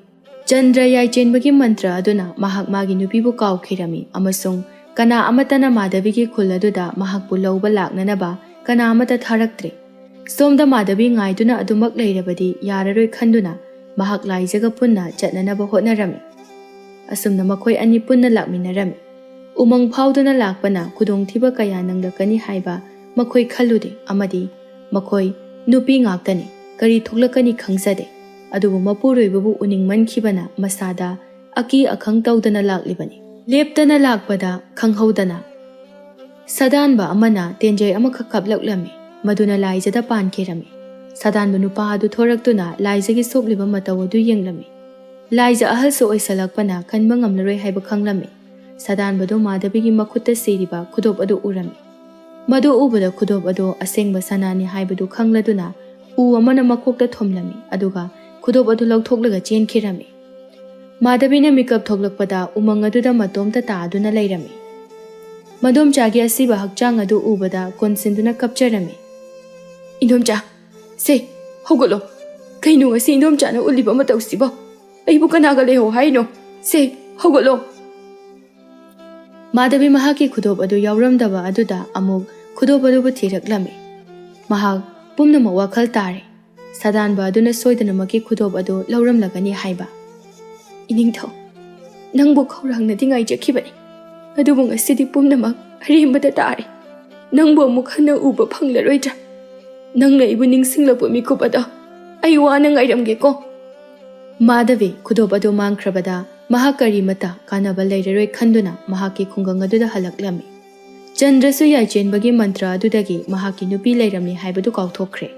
ꯆꯟꯗ꯭ꯔ ꯌꯥꯏꯆꯦꯟꯕꯒꯤ ꯃꯟꯇ꯭ꯔ ꯑꯗꯨꯅ ꯃꯍꯥꯛ ꯃꯥꯒꯤ ꯅꯨꯄꯤꯕꯨ ꯀꯥꯎꯈꯤꯔꯝꯃꯤ ꯑꯃꯁꯨꯡ ꯀꯅꯥ ꯑꯃꯠꯇꯅ ꯃꯥꯙꯕꯤꯒꯤ ꯈꯨꯜ ꯑꯗꯨꯗ ꯃꯍꯥꯛꯄꯨ ꯂꯧꯕ ꯂꯥꯛꯅꯅꯕ ꯀꯅꯥ ꯑꯃꯠꯇ ꯊꯥꯔꯛꯇ꯭ꯔꯦ꯫ ꯁꯣꯝꯗ ꯃꯥꯙꯕꯤ ꯉꯥꯏꯗꯨꯅ ꯑꯗꯨꯃꯛ ꯂꯩꯔꯕꯗꯤ ꯌꯥꯔꯔꯣꯏ ꯈꯟꯗꯨꯅ ꯃꯍꯥꯛ ꯂꯥꯏꯖꯒ ꯄꯨꯟꯅ ꯆꯠꯅꯅꯕ ꯍꯣꯠꯅꯔꯝꯃꯤ꯫ ꯑꯁꯨꯝꯅ ꯃꯈꯣꯏ ꯑꯅꯤ ꯄꯨꯟꯅ ꯂꯥꯛꯃꯤꯟꯅꯔꯝꯃꯤ꯫ ꯎꯃꯪ ꯐꯥꯎꯗꯨꯅ ꯂꯥꯛꯄꯅ ꯈꯨꯗꯣꯡꯊꯤꯕ ꯀꯌꯥ ꯅꯪꯂꯛꯀꯅꯤ ꯍꯥꯏꯕ ꯃꯈꯣꯏ ꯈꯜꯂꯨꯗꯦ, ꯑꯃꯗꯤ ꯃꯈꯣꯏ ꯅꯨꯄꯤ ꯉꯥꯛꯇꯅꯤ, ꯀꯔꯤ ꯊꯣꯛꯂꯛꯀꯅꯤ ꯈꯪꯖꯗꯦ꯫ ꯑꯗꯨꯕꯨ ꯃꯄꯨꯔꯣꯏꯕꯕꯨ ꯎꯅꯤꯡꯃꯟꯈꯤꯕꯅ ꯃꯁꯥꯗ ꯑꯀꯤ ꯑꯈꯪ ꯇꯧꯗꯅ ꯂꯥꯛꯂꯤꯕꯅꯤ꯫ ꯂꯦꯞꯇꯅ ꯂꯥꯛꯄꯗ ꯈꯪꯍꯧꯗꯅ ꯁꯗꯥꯟꯕ ꯑꯃꯅ ꯇꯦꯟꯖꯩ ꯑꯃꯈꯛ ꯀꯥꯞꯂꯛꯂꯝꯃꯤ꯫ ꯃꯗꯨꯅ ꯂꯥꯏꯖꯗ ꯄꯥꯟꯈꯤꯔꯝꯃꯤ꯫ ꯁꯗꯥꯟꯕ ꯅꯨꯄꯥ ꯑꯗꯨ ꯊꯣꯔꯛꯇꯨꯅ ꯂꯥꯏꯖꯒꯤ ꯁꯣꯛꯂꯤꯕ ꯃꯇꯧ ꯑꯗꯨ ꯌꯦꯡꯂꯝꯃꯤ꯫ ꯂꯥꯏꯖ ꯑꯍꯜꯁꯨ ꯑꯣꯏꯁꯜꯂꯛꯄꯅ ꯀꯟꯕ ꯉꯝꯂꯔꯣꯏ ꯍꯥꯏꯕ ꯈꯪꯂꯝꯃꯤ꯫ ꯁꯗꯥꯟꯕꯗꯨ ꯃꯥꯙꯕꯤꯒꯤ ꯃꯈꯨꯠꯇ ꯁꯤꯔꯤꯕ ꯈꯨꯗꯣꯞ ꯑꯗꯨ ꯎꯔꯝꯃꯤ꯫ ꯃꯗꯨ ꯎꯕꯗ ꯈꯨꯗꯣꯞ ꯑꯗꯨ ꯑꯁꯦꯡꯕ ꯁꯅꯥꯅꯤ ꯍꯥꯏꯕꯗꯨ ꯈꯪꯂꯗꯨꯅ ꯎ ꯑꯃꯅ ꯃꯀꯣꯛꯇ ꯊꯣꯝꯂꯝꯃꯤ, ꯑꯗꯨꯒ ꯈꯨꯗꯣꯞ ꯑꯗꯨ ꯂꯧꯊꯣꯛꯂꯒ ꯆꯦꯟꯈꯤꯔꯝꯃꯤ꯫ ꯃꯥꯙꯕꯤꯅ ꯃꯤꯀꯞ ꯊꯣꯛꯂꯛꯄꯗ ꯎꯃꯪ ꯑꯗꯨꯗ ꯃꯇꯣꯝꯇ ꯇꯥꯗꯨꯅ ꯂꯩꯔꯝꯃꯤ꯫ ꯃꯗꯣꯝꯆꯥꯒꯤ ꯑꯁꯤꯕ ꯍꯛꯆꯥꯡ ꯑꯗꯨ ꯎꯕꯗ ꯀꯣꯟꯁꯤꯟꯗꯨꯅ ꯀꯞꯆꯔꯝꯃꯤ꯫ "ꯏꯟꯗꯣꯝꯆꯥ, ꯁꯦ, ꯍꯧꯒꯠꯂꯣ꯫ ꯀꯩꯅꯣ ꯉꯁꯤ ꯏꯟꯗꯣꯝꯆꯥꯅ ꯎꯠꯂꯤꯕ ꯃꯇꯧꯁꯤꯕꯣ? ꯑꯩꯕꯨ ꯀꯅꯥꯒ ꯂꯩꯍꯧ ꯍꯥꯏꯅꯣ? ꯁꯦ, ꯍꯧꯒꯠꯂꯣ!" ꯃꯥꯙꯕꯤ ꯃꯍꯥꯛꯀꯤ ꯈꯨꯗꯣꯞ ꯑꯗꯨ ꯌꯥꯎꯔꯝꯗꯕ ꯑꯗꯨꯗ ꯑꯃꯨꯛ ꯈꯨꯗꯣꯞ ꯑꯗꯨꯕꯨ ꯊꯤꯔꯛꯂꯝꯃꯤ꯫ ꯃꯍꯥꯛ ꯄꯨꯝꯅꯃꯛ ꯋꯥꯈꯜ ꯇꯥꯔꯦ꯫ ꯁꯗꯥꯟꯕ ꯑꯗꯨꯅ ꯁꯣꯏꯗꯅꯃꯛꯀꯤ ꯈꯨꯗꯣꯞ ꯑꯗꯨ ꯂꯧꯔꯝꯂꯒꯅꯤ ꯍꯥꯏꯕ꯫ "ꯏꯅꯤꯡꯊꯧ, ꯅꯪꯕꯨ ꯈꯧꯔꯥꯡꯅꯗꯤ ꯉꯥꯏꯖꯈꯤꯕꯅꯤ, ꯑꯗꯨꯕꯨ ꯉꯁꯤꯗꯤ ꯄꯨꯝꯅꯃꯛ ꯑꯔꯦꯝꯕꯗ ꯇꯥꯔꯦ꯫ ꯅꯪꯕꯨ ꯑꯃꯨꯛ ꯍꯟꯅ ꯎꯕ ꯐꯪꯂꯔꯣꯏꯗ꯭ꯔꯥ? ꯅꯪꯅ ꯑꯩꯕꯨ ꯅꯤꯡꯁꯤꯡꯂꯛꯄ ꯃꯤꯀꯨꯞ ꯑꯗꯣ ꯑꯩ ꯋꯥꯅ ꯉꯥꯏꯔꯝꯒꯦꯀꯣ"꯫ ꯃꯥꯙꯕꯤ ꯈꯨꯗꯣꯞ ꯑꯗꯨ ꯃꯥꯡꯈ꯭ꯔꯕꯗ ꯃꯍꯥꯛ ꯀꯔꯤꯃꯠꯇ ꯀꯥꯟꯅꯕ ꯂꯩꯔꯔꯣꯏ ꯈꯟꯗꯨꯅ ꯃꯍꯥꯛꯀꯤ ꯈꯨꯡꯒꯪ ꯑꯗꯨꯗ ꯍꯜꯂꯛꯂꯝꯃꯤ꯫ ꯆꯟꯗ꯭ꯔꯁꯨ ꯌꯥꯏꯆꯦꯟꯕꯒꯤ ꯃꯟꯇ꯭ꯔ ꯑꯗꯨꯗꯒꯤ ꯃꯍꯥꯛꯀꯤ ꯅꯨꯄꯤ ꯂꯩꯔꯝꯃꯤ ꯍꯥꯏꯕꯗꯨ ꯀꯥꯎꯊꯣꯛꯈ꯭ꯔꯦ꯫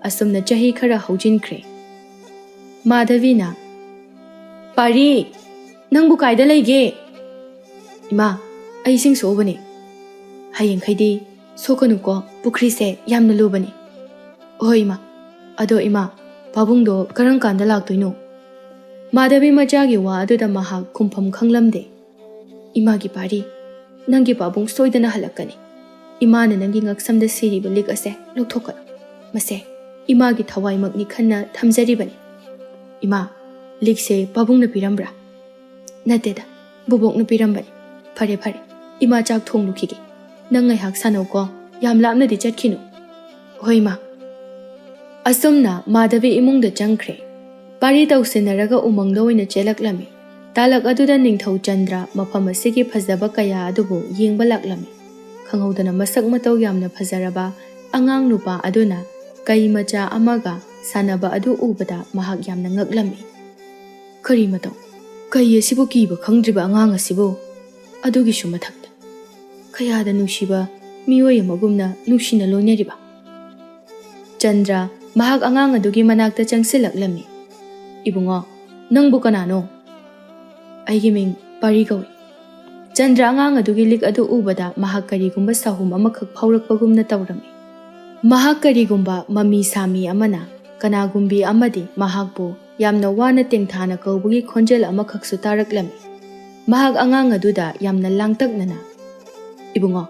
ꯑꯁꯨꯝꯅ ꯆꯍꯤ ꯈꯔ ꯍꯧꯖꯤꯟꯈ꯭ꯔꯦ꯫ ꯃꯥꯙꯕꯤꯅ, "ꯄꯥꯔꯤ, ꯅꯪꯕꯨ ꯀꯥꯏꯗ ꯂꯩꯒꯦ?" "ꯏꯃꯥ, ꯑꯩ ꯏꯁꯤꯡ ꯁꯣꯛꯎꯕꯅꯦ"꯫ "ꯍꯌꯦꯡꯈꯩꯗꯤ ꯁꯣꯛꯀꯅꯨꯀꯣ, ꯄꯨꯈ꯭ꯔꯤꯁꯦ ꯌꯥꯝꯅ ꯂꯨꯕꯅꯤ"꯫ "ꯍꯣꯏ ꯏꯃꯥ꯫ ꯑꯗꯣ ꯏꯃꯥ, ꯄꯥꯕꯨꯡꯗꯣ ꯀꯔꯝ ꯀꯥꯟꯗ ꯂꯥꯛꯇꯣꯏꯅꯣ?" ꯃꯥꯙꯕꯤ ꯃꯆꯥꯒꯤ ꯋꯥ ꯑꯗꯨꯗ ꯃꯍꯥꯛ ꯈꯨꯝꯐꯝ ꯈꯪꯂꯝꯗꯦ꯫ "ꯏꯃꯥꯒꯤ ꯄꯥꯔꯤ, ꯅꯪꯒꯤ ꯄꯥꯕꯨꯡ ꯁꯣꯏꯗꯅ ꯍꯜꯂꯛꯀꯅꯤ꯫ ꯏꯃꯥꯅ ꯅꯪꯒꯤ ꯉꯛꯁꯝꯗ ꯁꯤꯔꯤꯕ ꯂꯤꯛ ꯑꯁꯦ ꯂꯧꯊꯣꯛꯀꯅꯨ꯫ ꯃꯁꯦ ꯏꯃꯥꯒꯤ ꯊꯋꯥꯏꯃꯛꯅꯤ ꯈꯟꯅ ꯊꯝꯖꯔꯤꯕꯅꯤ"꯫ "ꯏꯃꯥ, ꯂꯤꯛꯁꯦ ꯄꯥꯕꯨꯡꯅ ꯄꯤꯔꯝꯕ꯭ꯔꯥ?" "ꯅꯠꯇꯦꯗ, ꯕꯨꯕꯣꯛꯅ ꯄꯤꯔꯝꯕꯅꯤ"꯫ "ꯐꯔꯦ ꯐꯔꯦ, ꯏꯃꯥ ꯆꯥꯛ ꯊꯣꯡꯂꯨꯈꯤꯒꯦ꯫ ꯅꯪ ꯉꯥꯏꯍꯥꯛ ꯁꯥꯟꯅꯧꯀꯣ, ꯌꯥꯝ ꯂꯥꯞꯅꯗꯤ ꯆꯠꯈꯤꯅꯨ"꯫ "ꯍꯣꯏ ꯏꯃꯥ"꯫ ꯑꯁꯨꯝꯅ ꯃꯥꯙꯕꯤ ꯏꯃꯨꯡꯗ ꯆꯪꯈ꯭ꯔꯦ꯫ ꯄꯥꯔꯤ ꯇꯧꯁꯤꯟꯅꯔꯒ ꯎꯃꯪꯗ ꯑꯣꯏꯅ ꯆꯦꯜꯂꯛꯂꯝꯃꯤ꯫ ꯇꯥꯂꯛ ꯑꯗꯨꯗ ꯅꯤꯡꯊꯧ ꯆꯟꯗ꯭ꯔ ꯃꯐꯝ ꯑꯁꯤꯒꯤ ꯐꯖꯕ ꯀꯌꯥ ꯑꯗꯨꯕꯨ ꯌꯦꯡꯕ ꯂꯥꯛꯂꯝꯃꯤ꯫ ꯈꯪꯍꯧꯗꯅ ꯃꯁꯛ ꯃꯇꯧ ꯌꯥꯝꯅ ꯐꯖꯔꯕ ꯑꯉꯥꯡ ꯅꯨꯄꯥ ꯑꯗꯨꯅ ꯀꯩ ꯃꯆꯥ ꯑꯃꯒ ꯁꯥꯟꯅꯕ ꯑꯗꯨ ꯎꯕꯗ ꯃꯍꯥꯛ ꯌꯥꯝꯅ ꯉꯛꯂꯝꯃꯤ꯫ "ꯀꯔꯤ ꯃꯇꯧ? ꯀꯩ ꯑꯁꯤꯕꯨ ꯀꯤꯕ ꯈꯪꯗ꯭ꯔꯤꯕ ꯑꯉꯥꯡ ꯑꯁꯤꯕꯨ? ꯑꯗꯨꯒꯤꯁꯨ ꯃꯊꯛꯇ ꯀꯌꯥꯗ ꯅꯨꯡꯁꯤꯕ ꯃꯤꯑꯣꯏ ꯑꯃꯒꯨꯝꯅ ꯅꯨꯡꯁꯤꯅ ꯂꯣꯏꯅꯔꯤꯕ"꯫ ꯆꯟꯗ꯭ꯔ ꯃꯍꯥꯛ ꯑꯉꯥꯡ ꯑꯗꯨꯒꯤ ꯃꯅꯥꯛꯇ ꯆꯪꯁꯤꯜꯂꯛꯂꯝꯃꯤ꯫ "ꯏꯕꯨꯡꯉꯣ, ꯅꯪꯕꯨ ꯀꯅꯥꯅꯣ?" "ꯑꯩꯒꯤ ꯃꯤꯡ ꯄꯥꯔꯤ ꯀꯧꯏ"꯫ ꯆꯟꯗ꯭ꯔ ꯑꯉꯥꯡ ꯑꯗꯨꯒꯤ ꯂꯤꯛ ꯑꯗꯨ ꯎꯕꯗ ꯃꯍꯥꯛ ꯀꯔꯤꯒꯨꯝꯕ ꯁꯥꯍꯨꯝ ꯑꯃꯈꯛ ꯐꯥꯎꯔꯛꯄꯒꯨꯝꯅ ꯇꯧꯔꯝꯃꯤ꯫ ꯃꯍꯥꯛ ꯀꯔꯤꯒꯨꯝꯕ ꯃꯃꯤ ꯁꯥꯃꯤ ꯑꯃꯅ ꯀꯅꯥꯒꯨꯝꯕꯤ ꯑꯃꯗꯤ ꯃꯍꯥꯛꯄꯨ ꯌꯥꯝꯅ ꯋꯥꯅ ꯇꯦꯡꯊꯥꯅ ꯀꯧꯕꯒꯤ ꯈꯣꯟꯖꯦꯜ ꯑꯃꯈꯛꯁꯨ ꯇꯥꯔꯛꯂꯝꯃꯤ꯫ ꯃꯍꯥꯛ ꯑꯉꯥꯡ ꯑꯗꯨꯗ ꯌꯥꯝꯅ ꯂꯥꯡꯇꯛꯅꯅ, "ꯏꯕꯨꯡꯉꯣ,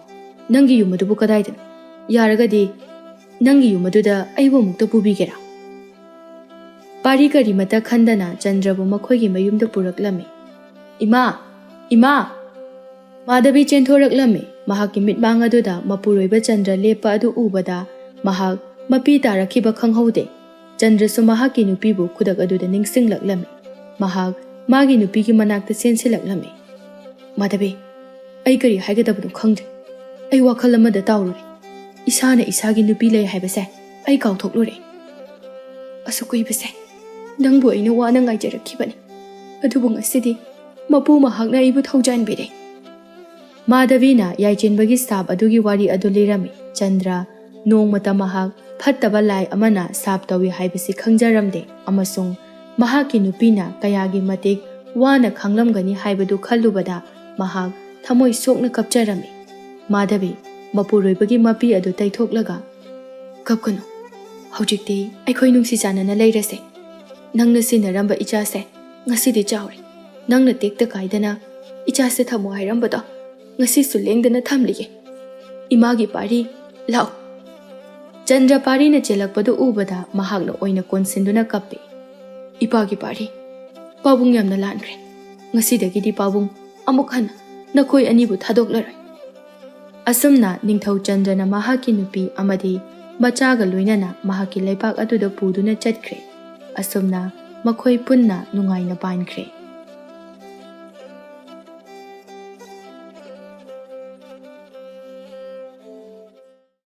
ꯅꯪꯒꯤ ꯌꯨꯝ ꯑꯗꯨꯕꯨ ꯀꯗꯥꯏꯗꯅꯣ? ꯌꯥꯔꯒꯗꯤ ꯅꯪꯒꯤ ꯌꯨꯝ ꯑꯗꯨꯗ ꯑꯩꯕꯨ ꯑꯃꯨꯛꯇ ꯄꯨꯕꯤꯒꯦꯔꯥ?" ꯄꯥꯔꯤ ꯀꯔꯤꯃꯠꯇ ꯈꯟꯗꯅ ꯆꯟꯗ꯭ꯔꯕꯨ ꯃꯈꯣꯏꯒꯤ ꯃꯌꯨꯝꯗ ꯄꯨꯔꯛꯂꯝꯃꯤ꯫ "ꯏꯃꯥ! ꯏꯃꯥ!" ꯃꯥꯙꯕꯤ ꯆꯦꯟꯊꯣꯔꯛꯂꯝꯃꯤ꯫ ꯃꯍꯥꯛꯀꯤ ꯃꯤꯠꯃꯥꯡ ꯑꯗꯨꯗ ꯃꯄꯨꯔꯣꯏꯕ ꯆꯟꯗ꯭ꯔ ꯂꯦꯞꯄ ꯑꯗꯨ ꯎꯕꯗ ꯃꯍꯥꯛ ꯃꯄꯤ ꯇꯥꯔꯛꯈꯤꯕ ꯈꯪꯍꯧꯗꯦ꯫ ꯆꯟꯗ꯭ꯔꯁꯨ ꯃꯍꯥꯛꯀꯤ ꯅꯨꯄꯤꯕꯨ ꯈꯨꯗꯛ ꯑꯗꯨꯗ ꯅꯤꯡꯁꯤꯡꯂꯛꯂꯝꯃꯤ꯫ ꯃꯍꯥꯛ ꯃꯥꯒꯤ ꯅꯨꯄꯤꯒꯤ ꯃꯅꯥꯛꯇ ꯆꯦꯟꯁꯤꯜꯂꯛꯂꯝꯃꯤ꯫ "ꯃꯥꯙꯕꯤ, ꯑꯩ ꯀꯔꯤ ꯍꯥꯏꯒꯗꯕꯅꯣ ꯈꯪꯗ꯭ꯔꯦ꯫ ꯑꯩ ꯋꯥꯈꯜ ꯑꯃꯗ ꯇꯥꯎꯔꯨꯔꯦ꯫ ꯏꯁꯥꯅ ꯏꯁꯥꯒꯤ ꯅꯨꯄꯤ ꯂꯩ ꯍꯥꯏꯕꯁꯦ ꯑꯩ ꯀꯥꯎꯊꯣꯛꯂꯨꯔꯦ꯫ ꯑꯁꯨꯛ ꯀꯨꯏꯕꯁꯦ ꯅꯪꯕꯨ ꯑꯩꯅ ꯋꯥꯅ ꯉꯥꯏꯖꯔꯛꯈꯤꯕꯅꯤ, ꯑꯗꯨꯕꯨ ꯉꯁꯤꯗꯤ ꯃꯄꯨ ꯃꯍꯥꯛꯅ ꯑꯩꯕꯨ ꯊꯧꯖꯥꯟꯕꯤꯔꯦ꯫" ꯃꯥꯙꯕꯤꯅ ꯌꯥꯏꯆꯦꯟꯕꯒꯤ ꯁꯥꯞ ꯑꯗꯨꯒꯤ ꯋꯥꯔꯤ ꯑꯗꯨ ꯂꯤꯔꯝꯃꯤ꯫ ꯆꯟꯗ꯭ꯔ ꯅꯣꯡꯃꯇ ꯃꯍꯥꯛ ꯐꯠꯇꯕ ꯂꯥꯏ ꯑꯃꯅ ꯁꯥꯞ ꯇꯧꯏ ꯍꯥꯏꯕꯁꯤ ꯈꯪꯖꯔꯝꯗꯦ, ꯑꯃꯁꯨꯡ ꯃꯍꯥꯛꯀꯤ ꯅꯨꯄꯤꯅ ꯀꯌꯥꯒꯤ ꯃꯇꯤꯛ ꯋꯥꯅ ꯈꯥꯡꯂꯝꯒꯅꯤ ꯍꯥꯏꯕꯗꯨ ꯈꯜꯂꯨꯕꯗ ꯃꯍꯥꯛ ꯊꯃꯣꯏ ꯁꯣꯛꯅ ꯀꯞꯆꯔꯝꯃꯤ꯫ ꯃꯥꯙꯕꯤ ꯃꯄꯨꯔꯣꯏꯕꯒꯤ ꯃꯄꯤ ꯑꯗꯨ ꯇꯩꯊꯣꯛꯂꯒ, "ꯀꯞꯀꯅꯨ꯫ ꯍꯧꯖꯤꯛꯇꯤ ꯑꯩꯈꯣꯏ ꯅꯨꯡꯁꯤ ꯆꯥꯟꯅꯅ ꯂꯩꯔꯁꯦ꯫ ꯅꯪꯅ ꯁꯤꯟꯅꯔꯝꯕ ꯏꯆꯥꯁꯦ ꯉꯁꯤꯗꯤ ꯆꯥꯎꯔꯦ꯫ ꯅꯪꯅ ꯇꯦꯛꯇ ꯀꯥꯏꯗꯅ ꯏꯆꯥꯁꯦ ꯊꯝꯃꯣ ꯍꯥꯏꯔꯝꯕꯗꯣ ꯉꯁꯤꯁꯨ ꯂꯦꯡꯗꯅ ꯊꯝꯂꯤꯌꯦ꯫ ꯏꯃꯥꯒꯤ ꯄꯥꯔꯤ, ꯂꯥꯛꯑꯣ꯫" ꯆꯟꯗ꯭ꯔ ꯄꯥꯔꯤꯅ ꯆꯦꯜꯂꯛꯄꯗꯨ ꯎꯕꯗ ꯃꯍꯥꯛꯅ ꯑꯣꯏꯅ ꯀꯣꯟꯁꯤꯟꯗꯨꯅ ꯀꯞꯄꯤ꯫ "ꯏꯄꯥꯒꯤ ꯄꯥꯔꯤ, ꯄꯥꯕꯨꯡ ꯌꯥꯝꯅ ꯂꯥꯟꯈ꯭ꯔꯦ꯫ ꯉꯁꯤꯗꯒꯤꯗꯤ ꯄꯥꯕꯨꯡ ꯑꯃꯨꯛ ꯍꯟꯅ ꯅꯈꯣꯏ ꯑꯅꯤꯕꯨ ꯊꯥꯗꯣꯛꯂꯔꯣꯏ꯫" ꯑꯁꯨꯝꯅ ꯅꯤꯡꯊꯧ ꯆꯟꯗ꯭ꯔꯅ ꯃꯍꯥꯛꯀꯤ ꯅꯨꯄꯤ ꯑꯃꯗꯤ ꯃꯆꯥꯒ ꯂꯣꯏꯅꯅ ꯃꯍꯥꯛꯀꯤ ꯂꯩꯕꯥꯛ ꯑꯗꯨꯗ ꯄꯨꯗꯨꯅ ꯆꯠꯈ꯭ꯔꯦ꯫ ꯑꯁꯨꯝꯅ ꯃꯈꯣꯏ ꯄꯨꯟꯅ ꯅꯨꯡꯉꯥꯏꯅ ꯄꯥꯟꯈ꯭ꯔꯦ꯫